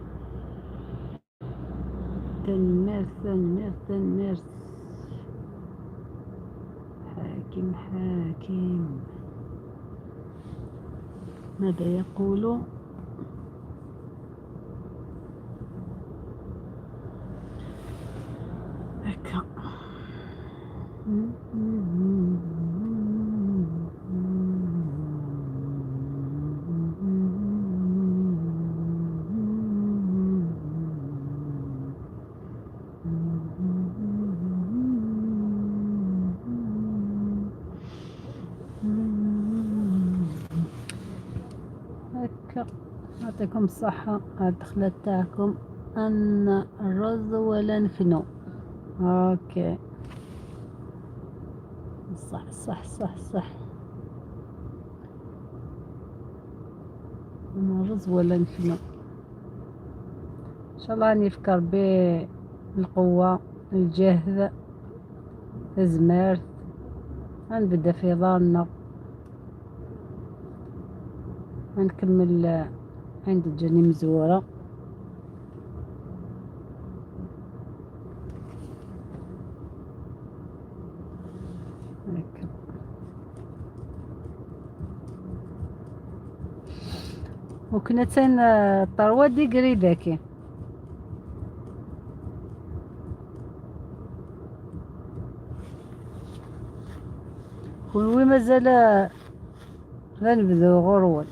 تنمر تنمر تنمر. حاكم حاكم ماذا يقول؟ هكا. هكا يعطيكم الصحة على الدخلة تاعكم. أن الرز ولا نخنو. OK صح صح صح صح، الرز ولا نخنو. ان شاء الله نفكر بالقوة الجهد الزمارت، غنبدا في دارنا، غنكمل عند جاني مزورة. هكا وكنا تان 3 degrés داكي. كون مازال غنبداو غرول.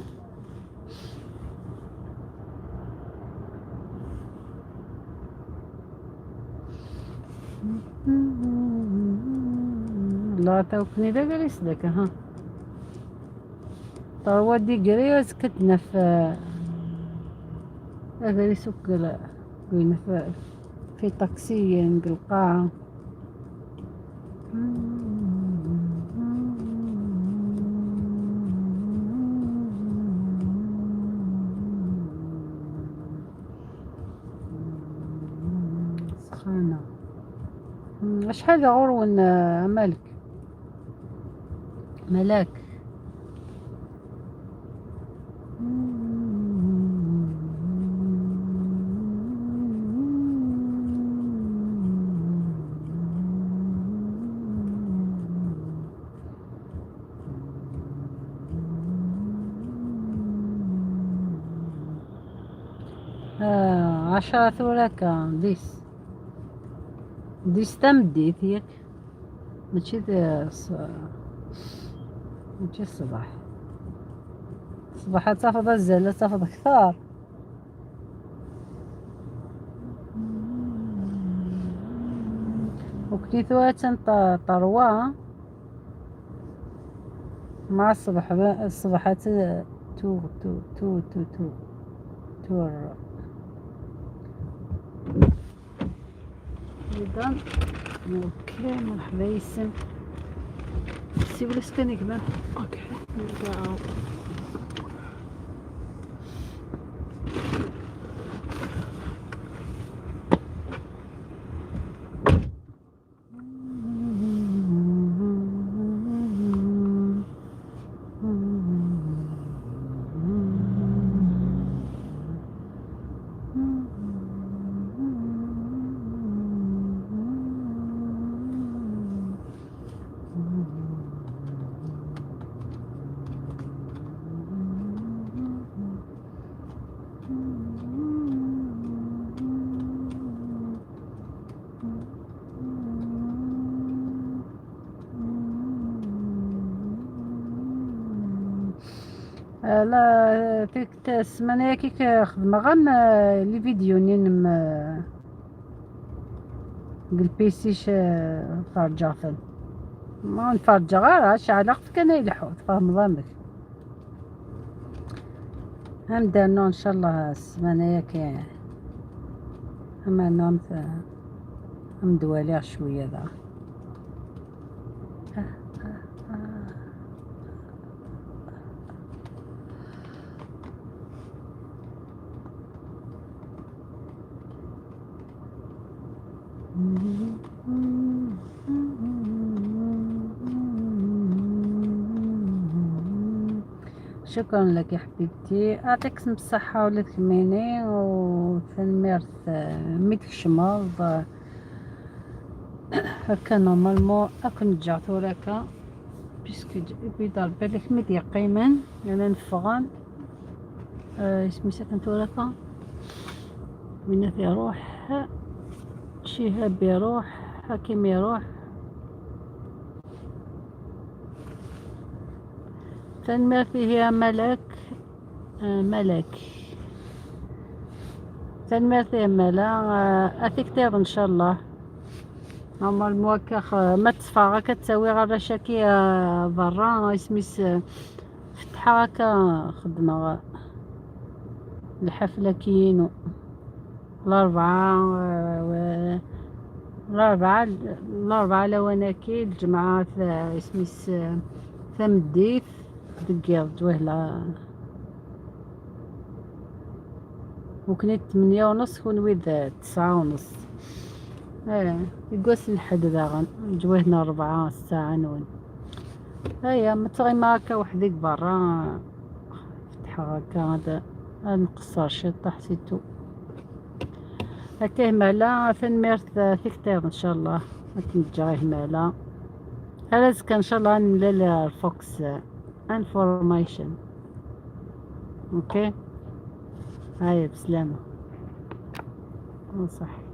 لا توكني لا جالس داك ها 3 degrés سكتنا في جالس وين في طاكسي نقلقاها. سخانة. شحال غرون مالك ملاك؟ 10 ثوراكا dix dix تمديت ياك، ماشي ماشي الصباح. الصباح تاخذ الزلة تاخذ كثار. وكني ثواتن طروا مع الصبح، الصباح تو تو تو تو تو تور. إذا OK مرحبا يسم سي ولا سكاني كمان. OK نرجع. لا تيك السمانة كيك خدمة غير les vidéos نين ال PC فرجة فن ما نفرج غير اش علاقتك انا يلحو تفهم ضامك. هم دارنا ان شاء الله السمانة ياك اما نوم هم دواليغ شوية ذا. شكرا لك يا حبيبتي، اعطيك الصحة ولاد كميني وثنميرت ميت كشماض. هكا normalement اكون جات وراكا puisque بيدار بالك ميد يقيمن يعني نفغان اسمي سكن توراكا من يروح شهاب يروح حكيم يروح. تنميرتي هي ملك، ملك تنميرتي مالا اثيك ان شاء الله. normalement هكا ما تصفى كتساوي غير شاكي برا اسميس فتحة هكا خدمة الحفلة كينو الأربعة لوناكي الجمعة اسميس ثمديث دقيض جوهلا وكنت 8:30 كون ويد 9:30. يقوس الحد ذا جوهنا 4 الساعة نون. هيا متغي هكا وحدك برا فتحة هكا هذا نقصر شي طاح سيتو هكا همالا ثنميرت ثيكتير ان شاء الله تنجا همالا هذا ان شاء الله نملى الفوكس information. okay هاي بسلامة صح.